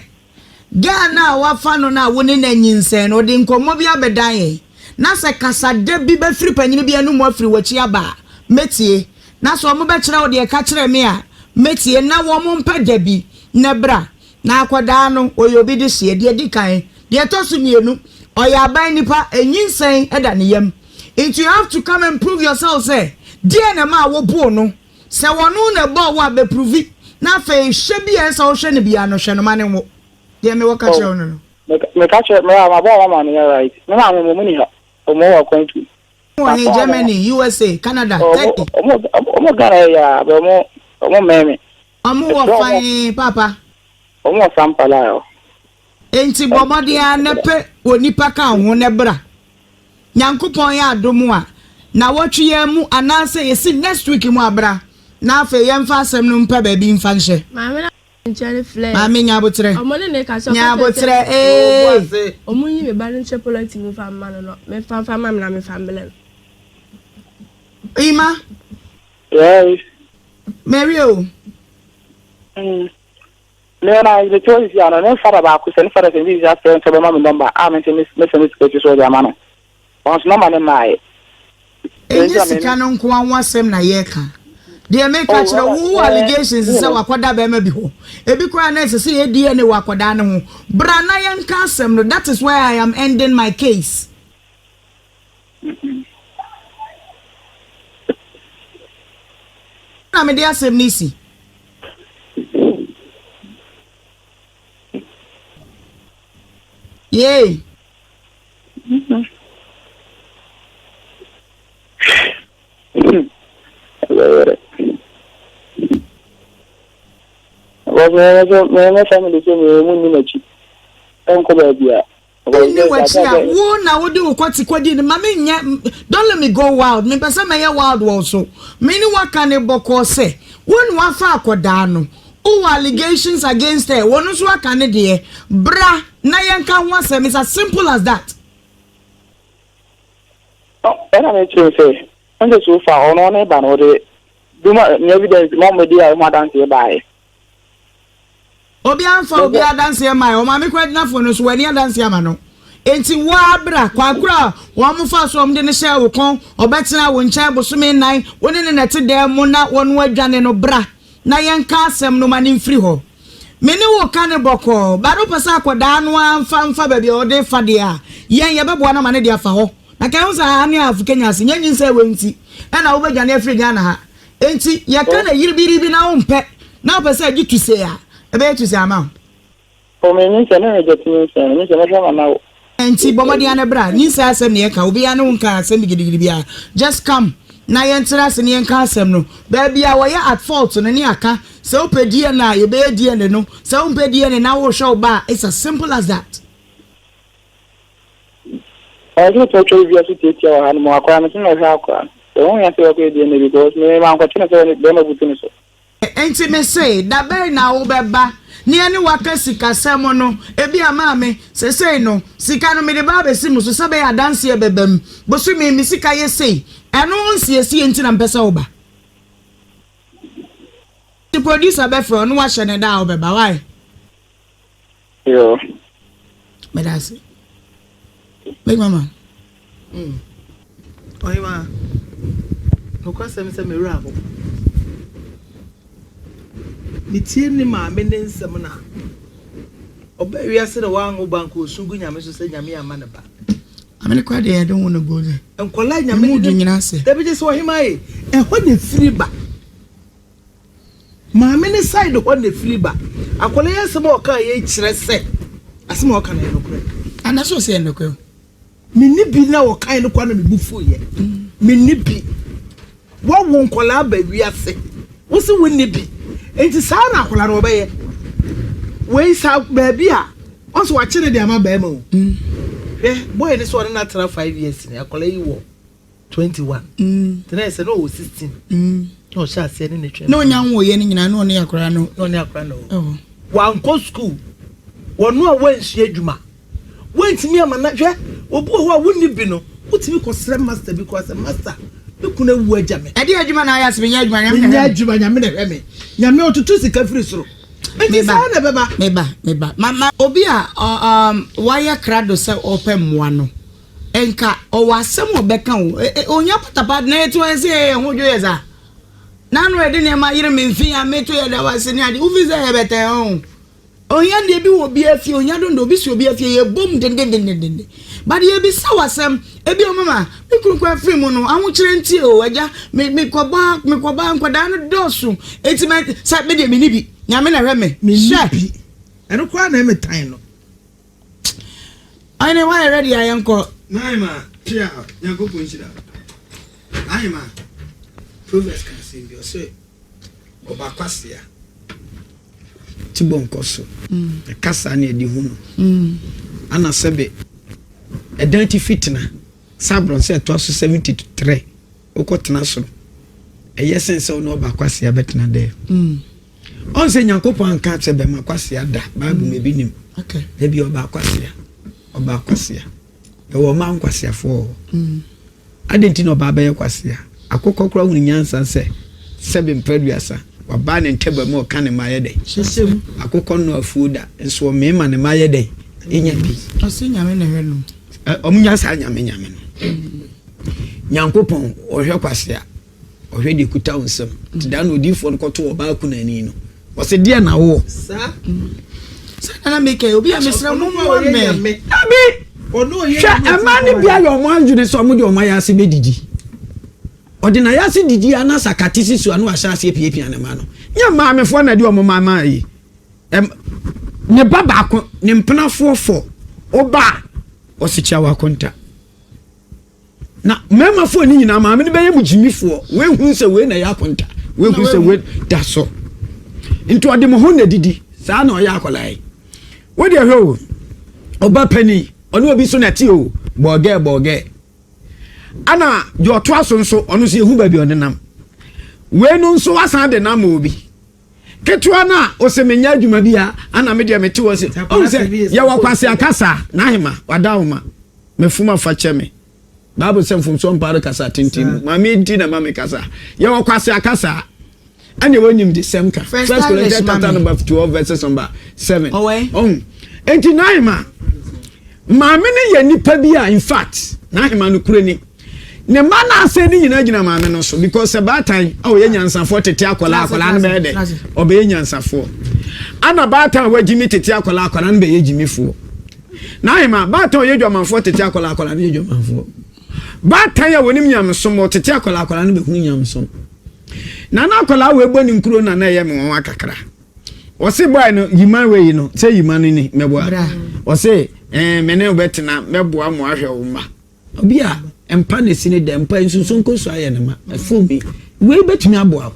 girl no a wafa no no a wo ne no anyinsɛn no ɔde nkɔmmɔ bi abɛdan yɛn na sɛ kasadɛ bi bɛfiri panyini bi anum afiri w'akyi aba a mɛtie na sɛ wɔn bɛkyerɛ wo deɛ ɛka kyerɛ me a mɛtie na wɔn mpɛ da bi na bra Na akwadaa no, ɔyɛ obi dehyeɛ, deɛ ɛdi kan. Deɛ ɛtɔ so mmienu, ɔyɛ aban nipa, nyinsɛn da ne yam. Nti you have to come and prove yourself sɛ, deɛn na ɛmaa woboo no? Sɛ ɔno na ɛbɔɔ wo a, bɛpruvi. Na afei, hwɛ bi a ɛsɛ sɛ wohwɛ no biara no, hwɛ no ma no nwo. Deɛ mewɔ ka kyerɛ wo no no. Meka kyerɛ, me a mabɔ wɔn amaneɛ right. Me maame mmom nni ha, wɔn wɔ akwantuo. Wɔn wɔ he? Germany, USA, Canada, Turkey? Wɔn Ghana yɛ a, but wɔn mmɛn me. Ɔmo wɔ fan papa. Ɔmo wɔ sampa la hɔ. Enti bɔ mmɔden ara na pɛ onipa ka wo ho na bra. Nyankopɔn yɛ adom a, nawɔtwe yi ara mu anaasɛ yɛsi next week mu a bra na afei yɛmfa asɛm no mpɛ baabi mfa nhyɛ. Maame no nkyɛn ne flɛ. Maame nya aboterɛ. Ɔmo ne ne kasa Nya aboterɛ ee. Ɔmo nyi me ba no nkyerɛ polɔti mu nfa mma no no me fa nfa ma me na me fa mbrɛ no. Ima. Yes. Mary o. Mm. Me na me te hɔ sisi ano ne fada baako sɛ ne fada sɛ ne sisi afrɛ nso bɛma me nɔmba a me nso me sɛ ne sika akyi so ɔde ama no. Wɔn nso nɔmba ne mmaeɛ. Ɛnyɛ sika no nko ara ho asɛm na yɛreka. Deɛ meka oh, kyerɛ wo wo allegations sɛ wakɔda bɛrima bi hɔ. Ebi koraa na ɛsɛ sɛ yɛ DNA wɔ akɔdaa no ho. Bra na yɛnka asɛm no. That is where I am ending my case. Na mede asɛm no si. Yay. Wɔsɛ family sɛ mu nni m'akyi ɛnkɔ baabi a Nni w'akyi a, wo na wode wo kɔte kɔdi no. Ma menyɛ, don't let me go wild. Mempɛ sɛ mɛyɛ wild wɔ wo so. Me ne wo aka no bɔkɔɔ sɛ, wo na woafa akɔdaa no. Wowɔ allegations against her, wɔn nso aka ne deɛ. Bra na yɛnka ho asɛm. It's as simple as that. Ɛna mekyerɛ sɛ, ɛnde so far ɔno ne ba no ɔde duma ne evidence ma ɔmɛdi a ɛho adanseɛ baeɛ. Obiara mfa obiara adanseɛ mmaeɛ. Ɔmaame koraa gyina fon no so, wanni adanseɛ ama no. Enti wo ara bra. Kwan koro a wɔfaa so a wɔde no hyɛɛ wo kɔn, ɔbɛtenaa wo nkyɛn bosome nnan, wo ne no na ɛte dan mu na wɔn adwane no, bra. na yɛnka asɛm no ma no mfiri hɔ. Me ne wo reka no bɔkɔɔ, but wopɛ sɛ akwadaa no ara mfa mfa baabi a ɔde fa deɛ a, yɛn yɛbɛboa no ama no de afa hɔ. Na ka ɛho sɛ ha ne Afo Kenya ase, nyɛ nyinsɛn wei nti ɛna wobɛdwane afiri Ghana ha. Enti yɛka no yiribiribi na wompɛ, na wopɛ sɛ ɛgye tusee a, ɛbɛyɛ tusee ama wo. Oh me nyinsɛn me reject nyinsɛn no nyinsɛn mɛhwɛ ama no awo. Nti bɔ mmɔden ara na bra. Nyinsɛn asɛm na yɛka, obiara ne wo nka asɛm gidigidi biara. Just come na yɛntena ase na yɛnka asɛm no. Baabi a wɔyɛ at fault no ne aka. Sɛ wopɛ DNA a, yɛbɛyɛ DNA no. Sɛ wompɛ DNA na wohwɛ wo ba a, it's as simple as that. Ɔyɛ sɛ ɔtwa twa biribi so tiatia wɔ ha no mu akora no so na ɔhwɛ akora no. Ɛho hia sɛ yɛkɔyɛ DNA because me mankɔkye no sɛ bɛrima butu ne so. Enti mise, Da bɛn na wobɛba na yɛne wo aka sikasɛm no? Ebia maame, seesei no, sika no mede ba abɛsi mo so sɛ ɛbɛyɛ adanseɛ bɛba mu. Bosome yi, me sika yɛ sei. Ɛno ho nsiesie nti na mepɛ sɛ woba. Nti producer bɛfrɛ wo na wahyɛ no da a wobɛba. Wai? Yoo. Meda ase. Big mama. Mm. Ɔhema, nokwasɛm sɛ me werɛ aho. Metie ne maame ne nsɛm na ɔbaa wiase na wanwo ba nka osu gu nyame so sɛ nyame amma ne ba. Amene kora deɛ I don't wanna go there. Nkɔla nyame de nyina ase. Dabi gye sɛ ɔhema ye. Ɛhɔ na efiri ba. Maame ne side hɔ na efiri ba. Akwadaa yi asɛm a ɔka yɛ kyerɛ sɛ asɛm a ɔka no yɛ nokorɛ. Anaasɛ ɔsɛ yɛ nokorɛ o. Menni bi na ɔkae no kwa na me bu fuiɛ. Menni bi. Wawo nkwadaa aba wiase. Wo se wonni bi. Nti saa na akwadaa no ɔbɛyɛ. Wei saa baabi a ɔsɛ wakye ne de ama bɛrima o. Hwɛ boy ne sɛ ɔne no atena 5 years ni akwadaa yi wɔ 21. Nti na yɛ sɛ na ɔwɔ 16. Na ɔhyɛ aseɛ ne ne twɛn. Na ɔnya nwoeɛ no nyinaa na ɔne akwadaa no. Na ɔne akwadaa no wɔ. Wankɔ school. Wɔn a wɔnsua adwuma. Wɔntumi ama na hwɛ obi wɔ hɔ a wonni bi no wotumi kɔsrɛ master bi koraa sɛ master me kunu awu agya me. Ɛde adwuma na ayɛ ase menyɛ adwuma nyame na hwɛ me. Menyɛ adwuma nyame na hwɛ me. Nyame ɔtoto sika firi soro. Nti saa na ɛbɛba. Meba meba ma ma obi a um, wayɛ krado sɛ ɔpɛ mmoa no nka ɔwɔ asɛm a ɔbɛka o. Ohia patapa na yɛte hɔ sɛ yɛyɛ ho dwo yɛ saa. N'ano ɛde nneɛma yere me mfe a meto yɛ da wase ne ade wofi sɛ yɛbɛtɛn ho. Ohia deɛ bi wɔ obiara fie, ohia dondo obi si obiara fie, yɛbom dendendendenden. But yɛbisa wo asɛm, ebi a mama me kunu kɔ afiri mu no, ahokyerɛ nti o, agya, me mekɔba mekɔba nkwadaa no dɔɔso, enti mɛ sɛ me deɛ menni bi, Nyame na ɛhwɛ me. Menni Hwɛ! bi. Ɛno koraa na ɛme tan no. Ɔhene woayɛ ready a yɛnkɔ. Naima Pia Nyankopɔn nhyira wo. Naima Proverbs ka asɛm bi ɔse ɔba kwasea ti bɔ nkɔ so ɛka saa ne ɛde hu no ana sɛbe ɛdan tifi tena sɛ abrɔnsɛ ɛtoa so 73 wokɔ tena soro ɛyɛ sen sɛ wo ne ɔba kwasea bɛtena dɛ ɔn sɛ Nyankopɔn anka sɛ bɛma kwasea da Bible mu ebi nim da bi ɔba kwasea ɔba kwasea ɛwɔ ɔma nkwaseafoɔ wɔ hɔ Adɛn nti na ɔbaa bɛyɛ kwasea? Akokɔ koraa hunu nyansa sɛ, sɛbe mprɛ aduasa, wabaa ne ntɛba mu a ɔka ne mma yɛ dɛn? Hyehyɛ mu. Akokɔ nnɔ afuo da, nso ɔmee ma ne mma yɛ dɛn? Nya bi. Ɔse Nyame na ɛhwɛ no. Ɛ, ɔmo nya saa Nyame Nyame no. Nyankopɔn, ɔhwɛ kwasea. Ɔhwɛ deɛ ɛkuta wo nsam. Nti da no odiyifoɔ no kɔtoo ɔbaa kunani no, ɔse deɛ na wowɔ? Saa. Sɛ nana meka yi, obi a mesrɛ mo mmoa me. Dabi! Hwɛ, mmaa no bi ayɛ wɔn adwene sɛ wɔde wɔn ayase bɛdidi. Ɔde n'ayase didi a na sakate si so a na wahyɛ aseɛ piapia ne mma no. Nyɛ maamefoɔ na ɛde wɔn mma maa yi. Ɛm, ne ba baako, ne mpenafoɔ fɔ, ɔba a, ɔse kyia w'akonta. Na mmarima foɔ no nyinaa maame no bɛyɛ mu gyimifoɔ. Wei hu sɛ wei na ɛyɛ akonta, wei hu sɛ wei da so. Nti ɔde mo ho na didi. Saa na ɔyɛ akwadaa yi. Wo deɛ hwɛ o, ɔba panin, ɔne obi so na ɛte o, bɔɔgɛɛ bɔɔgɛɛ. Ana deɛ ɔtoa so nso, ɔno nso yɛhu baabi ɔnenam. Wei no nso wasan de nam obi. Ketewa no a ɔsɛ menyɛ adwuma bi a, ana me deɛ mete hɔ sɛ, ɔhu sɛ yɛwɔ kwase akasa, n'ahema, wada me fom afa kyɛ me. Bible sɛ mfomsoɔ mpaare kasa tenten mu. Maame nti na ma me kasa. Yɛwɔ kwase akasa. Ɛne ɛwɔ nim de sɛm ka. First Corinthians chapter number 12 verses number 7. Ɔhu. Enti n'ahema, maame no yɛ nipa bi a in fact, n'ahema no kure ni. Ne mma no asɛe no nyinaa gyina maame no so because sɛ baatan a ɔyɛ nyansafoɔ tete akwadaa akwadaa no bɛyɛ dɛ ɔbɛyɛ nyansafoɔ. Ana baatan a wagyimi tete akwadaa akwadaa no bɛyɛ gyimifoɔ. Na ahema baatan a ɔyɛ dwamanfoɔ tete akwadaa akwadaa no yɛ dwamanfoɔ. Baatan a wɔnim nyamesom ɔtete akwadaa akwadaa no bɛhunu nyamesom. Na na akwadaa wei bɔ ne nkuro na na ɛyɛ me nwanwa kakra. Ɔse boy no yima wei no sɛ yima no ni mɛboa. Ɔse ɛɛ me ne wo bɛtena mɛboa mo ahwɛ wo mma. Obi a mpa na esi ne dɛ mpa nsunsu nkosu ayɛ ne ma ɛfom yi wei bɛtumi aboa wo.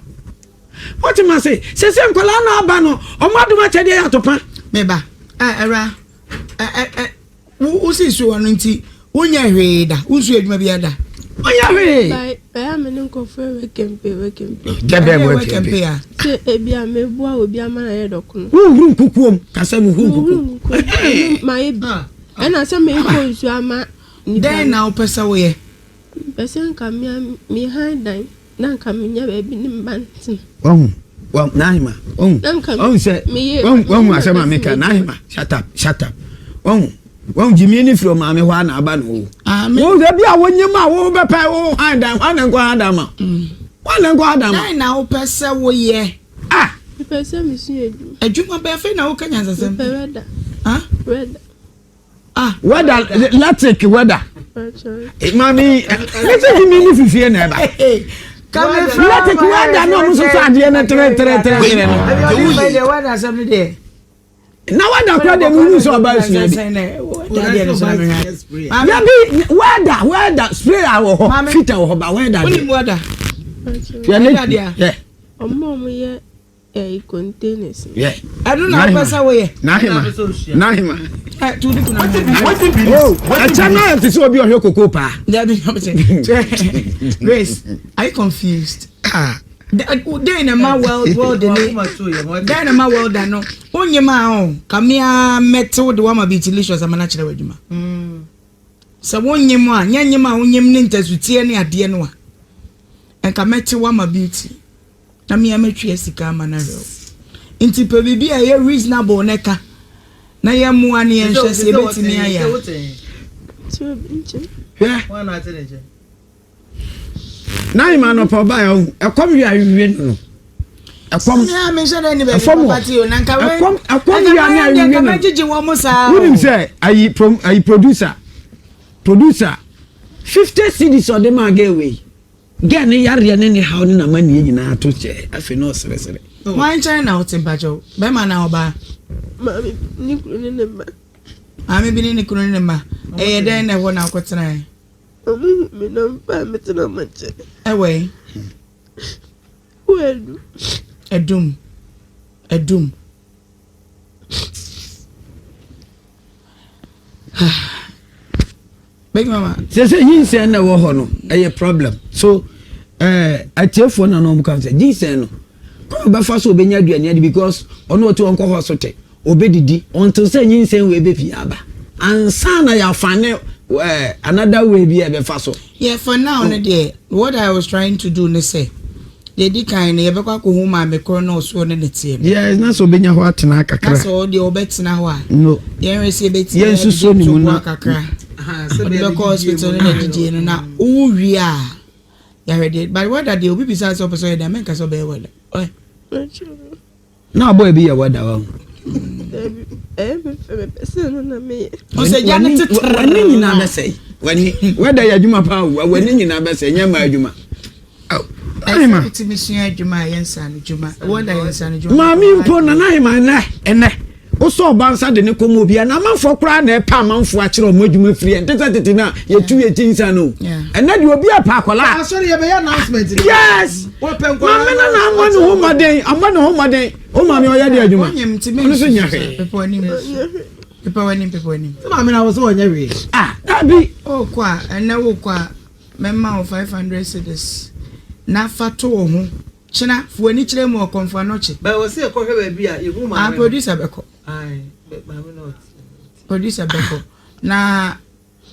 Wote ma se sese nkwadaa no aba no ɔmo adom akyɛdeɛ yɛ atopa. Meba ɛ ɛwura ɛ ɛ ɛ wo wo si so ɔno nti wonyɛ hwee da wonsu adwuma biara da. Wonyɛ hwee. By bɛyɛ me ne nkurɔfoɔ wɔ kempe wɔ kempe. Dɛ bɛn wɔ kempe a. Sɛ ebi a meboa obi ama no ayɛ dɔkono. Wohuru nkukuom kasa mu huru nkukuom. Wohuru nkukuom mayɛ bi. Ɛna sɛ mekɔ nsuo ama nipa. Dɛn na wopɛ sɛ woyɛ? Mepɛ sɛ nka me a mehan dan na nka menya baabi ne me ba ntena. Wahu, wahu, Nahima, wahu, wahu sɛ, wahu, wahu asɛm a meka, Nahima, shut up, shut up, wahu, wahu, gyimie ne firi ɔmaame hɔ a na aba no o. Wo sɛ bi a wonyim a wo bɛpɛ wo han dan, hwan na nkɔ han dan ma? Hwan na nkɔ han dan ma? Dɛn na wopɛ sɛ woyɛ? Ah! Mepɛ sɛ mesua adwuma. Adwuma bɛn afei na woka nyansasɛm? Mepɛ wɛda. Ah? Wɛda. Ah. Wɛda, electric wɛda. Maame, ne sɛ gyimi ne fifie na ɛba. Electric wɛda na ɔmo soso adeɛ no tere tere tere tere no. Na wɛda kora deɛ mehu sɛ ɔba asua bi. Yabi wɛda wɛda spray a wɔ hɔ fita wɔ hɔ ba wɛda deɛ. Yɛ ne Ɔmo a ɔmo yɛ ɛyi containers no. Yɛ. Ɛno na wopɛ sɛ woyɛ. N'ahema. N'ahema. Ɛ tu duku na mo. Oh, ɛkyɛ na yɛ te sɛ obi ɔhwɛ koko paa. Dabi na Grace, are you confused? Ah. Dɛn na ma world world ne dɛn na ma world ano wonye ma o kamea mɛtew de wama bi delicious ama na kyerɛ w'adwuma. Mm. Sɛ wonyem a, nyɛ nyem a wonyem ne ntasuteɛ ne adeɛ no a, nka mɛte wo ama beauty na me ara mɛtua sika ama no ahwɛ wo. Nti pɛ biribi a ɛyɛ reasonable na ɛka na yɛmmoa ne yɛnhwɛ sɛ yɛbɛtumi ayɛ a. Hwɛ. Na ima anɔpa ɔbaeɛ ɔhu ɛkɔm wi awiwie no no. Ɛkɔm ɛfɔm wɔ ɛkɔm ɛkɔm wi ani awiwie no. Wonim sɛ ayi pro ayi producer producer 50 cedis ɔde maa girl wei. Girl ne yareɛ ne ne haw ne n'amanneɛ nyinaa to kyɛ afei na ɔseresere. Hwan nkyɛn na wote mpakyɛw? Bɛrima anaa ɔbaa? Maame ne kunu ne ne mma. Maame bi ne ne kunu ne ne mma. Ɛyɛ dɛn na ɛhɔ na wokɔtenae? Ɔmo hu me na ɔmo baa me tena ɔmo nkyɛn. Ɛwɔ yi. Wɔ Adum. Adum. Adum. Big mama. Sɛ sɛ nyinsɛn na ɛwɔ hɔ no ɛyɛ problem so ɛɛ eh, atiefoɔ na na wɔn kan sɛ nyinsɛn no kɔn bɛfa so obɛnya aduane adi because ɔno ɔte wɔn kɔ hɔ so te. Ɔbɛdidi until sɛ nyinsɛn wei bɛpie aba ansa na yɛafa ne eh, another way bi a ɛbɛfa so. Yeah, for now no deɛ, what I was trying to do ne sɛ, deɛ ɛdi kan no yɛbɛkɔ akɔhu maame korɔ na ɔsoɔ ne ne teɛ no. Yes, na sɛ ɔbɛnya hɔ atena kakra. Na sɛ ɔdeɛ ɔbɛtena hɔ a, no. Yɛnhwɛ sɛ yɛbɛtumi yɛnsusuo ne mu na kakra. Ɔde bɛkɔ hospital no na didie no na wowu wie a, yɛahwɛ deɛ. But whether deɛ obi bisa sɛ ɔpɛ sɛ ɔyɛ deɛ, mɛnka sɛ ɔbɛyɛ whether. Ɔyɛ. Na ɔbɔ ebi yɛ wɛda wa ho. Dabi, ɛyɛ me fɛ mepɛ sɛ ɛno na meyɛ. Ɔsɛ gya ne tete. W'ani nyinaa bɛsɛe. W'ani wɛda yɛ adwuma paa o. W'ani nyinaa bɛsɛe nyɛ mmaa adwuma. Ahema. Wotumi sua adwuma a yɛ nsa no dwuma. Wɛda yɛ nsa no dwuma. Maame mpo nana ahema ɛnɛ ɛnɛ. Wosɔ ɔba nsa de ne kɔm obi a na amanfoɔ koraa na ɛpɛ amanfoɔ akyerɛ ɔmo adwuma firi ɛnte sɛ tete no a yɛtu yɛ ti nsa no ɛnɛ deɛ obi apɛ akwadaa. Asɔre yɛ bɛyɛ announcement. Yes. Maame no na ama ne ho mmɔden ama ne ho mmɔden o maame ɔyɛ de adwuma ɔno nso nya hwee. Pepa w'anim pepa w'anim pepa w'anim. Sɛ maame na wɔ sɛ ɔnyɛ hwee. Ah dabi. Ɔkɔ a ɛnɛ wokɔ a mɛma wo 500 cedis na fa to wo ho kyena fo w'ani kyerɛ mu ɔkɔmfo anɔkye. Bɛwɔ sɛ yɛkɔhwɛ baabi a yɛhu maame. Ah producer bɛkɔ. Ayi maame na ɔte. Producer bɛkɔ na.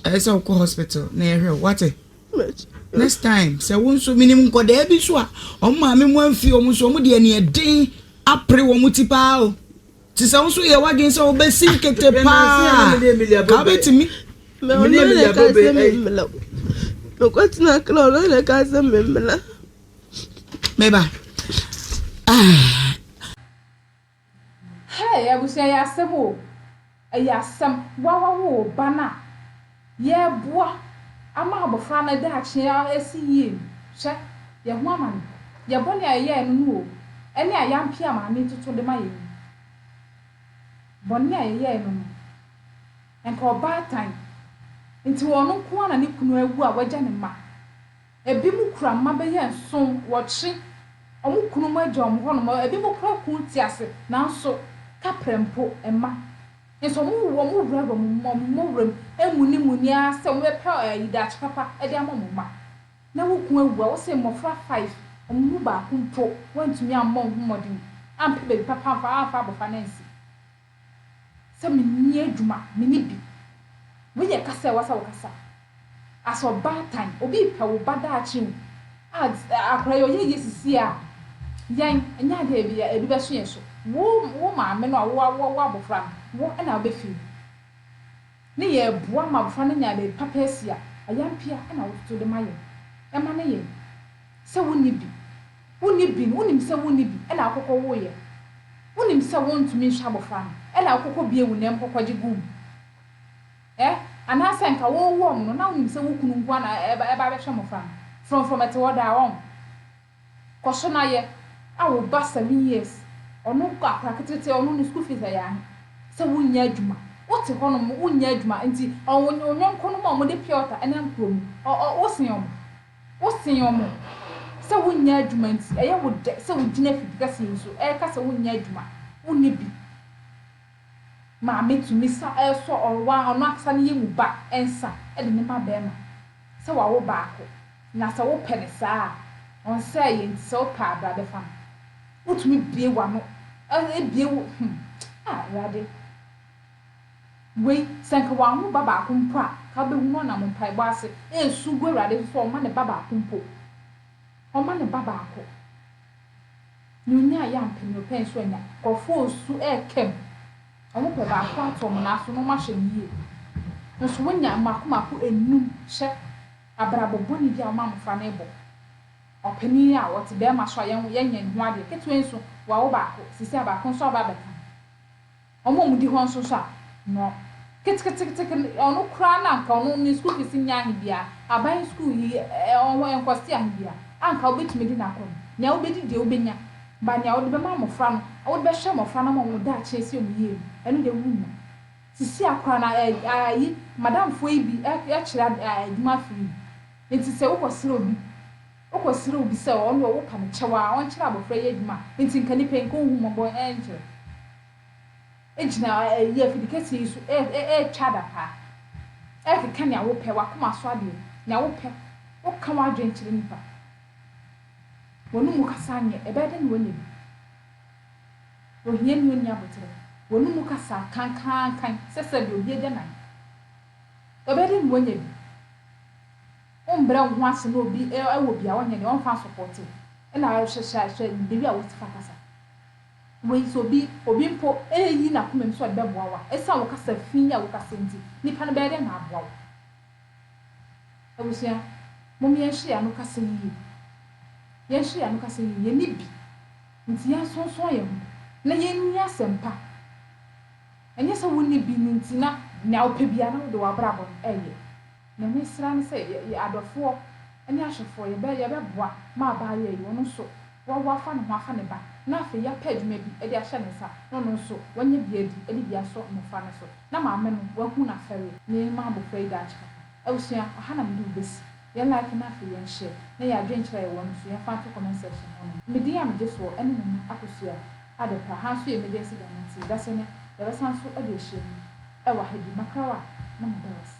Ɛyɛ sɛ wokɔ hospital na yɛhwɛ wo wate. Next time sɛ wo nso menim nkɔdaa bi so a wɔn maame mu amfi wɔn so wɔn de aniɛden apere wɔn ti paa o. Te sɛ wo nso yɛ w'adwene sɛ wobɛsi nkete paa ka wobɛtumi. Mekɔtena Accra ɔno na ɛkaa sɛ memmra. Meba. Ah. Hey abusua ɛyɛ asɛm o, ɛyɛ asɛm, woa wawo wo ba no a yɛreboa ama abɔfra no daakye asi yie no, hwɛ yɛn ho amane, yɛn bɔne a yɛyɛɛ no no o, ɛne ayampe a maame toto de ma yɛn yi, bɔne a yɛyɛɛ no no, nka ɔbaatan nti ɔno nko ara na ne kunu awu a wagya ne mma. Ebinom kura mma bɛyɛ nson, wɔtwe wɔn kununom agya wɔn hɔnom, ebinom koraa kunu te ase nanso kaprɛ mpo mma. Nso wɔn wɔn wurawura wɔn wɔn mmɔwuram amunimuni ara sɛ wɔbɛpɛ ayi daakye papa de ama wɔn mma. Na wo kunu awu a, wose mmɔfra five, wɔn mu baako mpo woantumi ammɔ wo ho mmɔden ampɛ baabi papa amfa amfa abɔfra no ansi. Sɛ menni adwuma, menni bi. Wei yɛ kasa a ɛwɔ sɛ wokasa. As ɔbaatan, obi repɛ wo ba daakye o, a akwadaa yi ɔyɛ yie sisi a, yɛn, ɛnyɛ adeɛ a ebi ebi bɛso yɛn so. Wo wo maame no a wo wo abɔfra no, wo na wobɛfiri. Ne yɛreboa ma abɔfra no anya baabi papa asi a, ayampia na wototo de ma yɛn. Ɛma no yɛn sɛ wonni bi. Wonni bi no, wonim sɛ wonni bi na wokɔkɔ woeɛ. Wonim sɛ wontumi nhwɛ abɔfra no na wokɔkɔ bue wo nan mu kɔkɔgye guu mu. Ɛ? Anaasɛ nka worewo wɔn no na wonim sɛ wo kunu nko ara na ɛba ɛba abɛhwɛ mmɔfra no. Frɔmfrɔm ɛte hɔ daa, wɔn. Kɔ so na yɛ. A wo ba 7 years, ɔno akwadaa ketekete, ɔno ne school fees ɛyɛ ahe? Sɛ wonnyɛ adwuma. Wote hɔnom, wonnyɛ adwuma nti, ɔ wo yɔnkonom a wɔde pure water nam kurom no, ɔ ɔ wosen wɔn. Wosen wɔn sɛ wonnyɛ adwuma nti, ɛyɛ wo dɛ sɛ wogyina afidi kɛseɛ yi so ɛreka sɛ wonnyɛ adwuma, wonni bi. Maame tumi sa ɛresɔ ɔno ankasa ne yam ba nsa de ne ma barima sɛ wawo baako, na sɛ wopɛ no saa a, ɔnsɛe yɛ nti sɛ wopɛ a bra bɛfa no. Wotumi bue w'ano, bue wo, hmm, ah Awurade. Wei, sɛ anka wanwo ba baako mpo a, ka wobɛhu no ɔnam mpaebɔ ase resu gu Awurade so sɛ ɔmma ne ba baako mpo. Ɔmma ne ba baako. Nea ɔnyaeɛ ampɛ, nea ɔpɛe nso annya. Nkurɔfoɔ resu reka mu. Wɔpɛ baako ato wɔn nan so na wɔahwɛ no yie. Nso wonya mmaako mmaako nnum hyɛ abrabɔ bɔne bi a wɔma mmɔfra no rebɔ. Ɔpanin a ɔte barima so a yɛnyɛ ne ho adeɛ, ketewa yi nso, wawo baako, seesei a baako nso aba abɛka ho. Wɔn a wɔdi hɔ nso so a, no ketekete ɔno koraa na anka ɔno ne school fees nyɛ ahe biara, aban school yi ɛ ɛnkɔste ahe biara, anka wobɛtumi de no akɔ no. Nea wobɛdi deɛ wobɛnya, but nea wode bɛma mmɔfra no, wode bɛhwɛ mmɔfra no ama wɔn daakye asi wɔn yie no, ɛno deɛ wonnya. Sisi a koraa no ɛ ayi madamfoɔ yi bi kyerɛ adwuma free, nti sɛ wokɔsrɛ obi, wokɔsrɛ obi sɛ ɔno deɛ wopa no kyɛw a ɔnkyerɛ abɔfra yi adwuma a, nti nka nipa yi nka ɔnhu mmɔbɔ nkyerɛ. gyina ɛyi afidi kɛseɛ yi so retwa adapaa, rekeka nea wopɛ, w'akoma so adeɛ, nea wopɛ, woka w'adwene kyerɛ nipa. W'anomu kasa nyɛ, ɛbɛyɛ dɛn na woanya bi? Ohiani onni aboterɛ, w'anomu kasa kankankan sɛ sɛdeɛ obi agyanan. Ɛbɛyɛ dɛn na woanya bi? Wombrɛ wo ho ase na obi wɔ bi a ɔnyɛ deɛ ɔmfa nsɔpɔte wo, ɛna hwɛ hwɛ hwɛ the way a wosi fa kasa. Wei sɛ obi obi mpo reyi n'akoma mu sɛ ɔde bɛboa wo a, esiane wo kasa fi yi a wokasa nti, nipa no bɛyɛ dɛn na aboa wo? Abusua, mom yɛnhwɛ yɛn ano kasa yiye. Yɛnhwɛ yɛn ano kasa yiye. Yɛnni bi, nti yɛnsonsono yɛn ho na yɛnni asɛmpa. Ɛnyɛ sɛ wonni bi no nti na nea wopɛ biara na wode w'abrabɔ no reyɛ. Nea mesrɛ ara ne sɛ yɛ yɛ adɔfoɔ ne ahwɛfoɔ yɛbɛ yɛbɛboa ma abaayewa yi ɔno nso wawo afa ne ho afa ne ba na afei yɛapɛ adwuma bi de ahyɛ ne nsa na ɔno nso wanya bi adi de bi asɔ mmɔfra no so na maame no wahu n'afɛreɛ na yɛma abɔfra yi daakye papa. Abusua, aha na mede wo bɛsi. Yɛn like na afei yɛn share na yɛn adwenkyerɛ a yɛwɔ no nso yɛmfa nto comment section hɔ nom. Me din a megye soɔ ne Nana Akosua Adepa, ha nso yɛ Emergency Ghana nti dasene yɛbɛsan nso de ahyia mu wɔ ha bi. Makrawa na mada wo ase.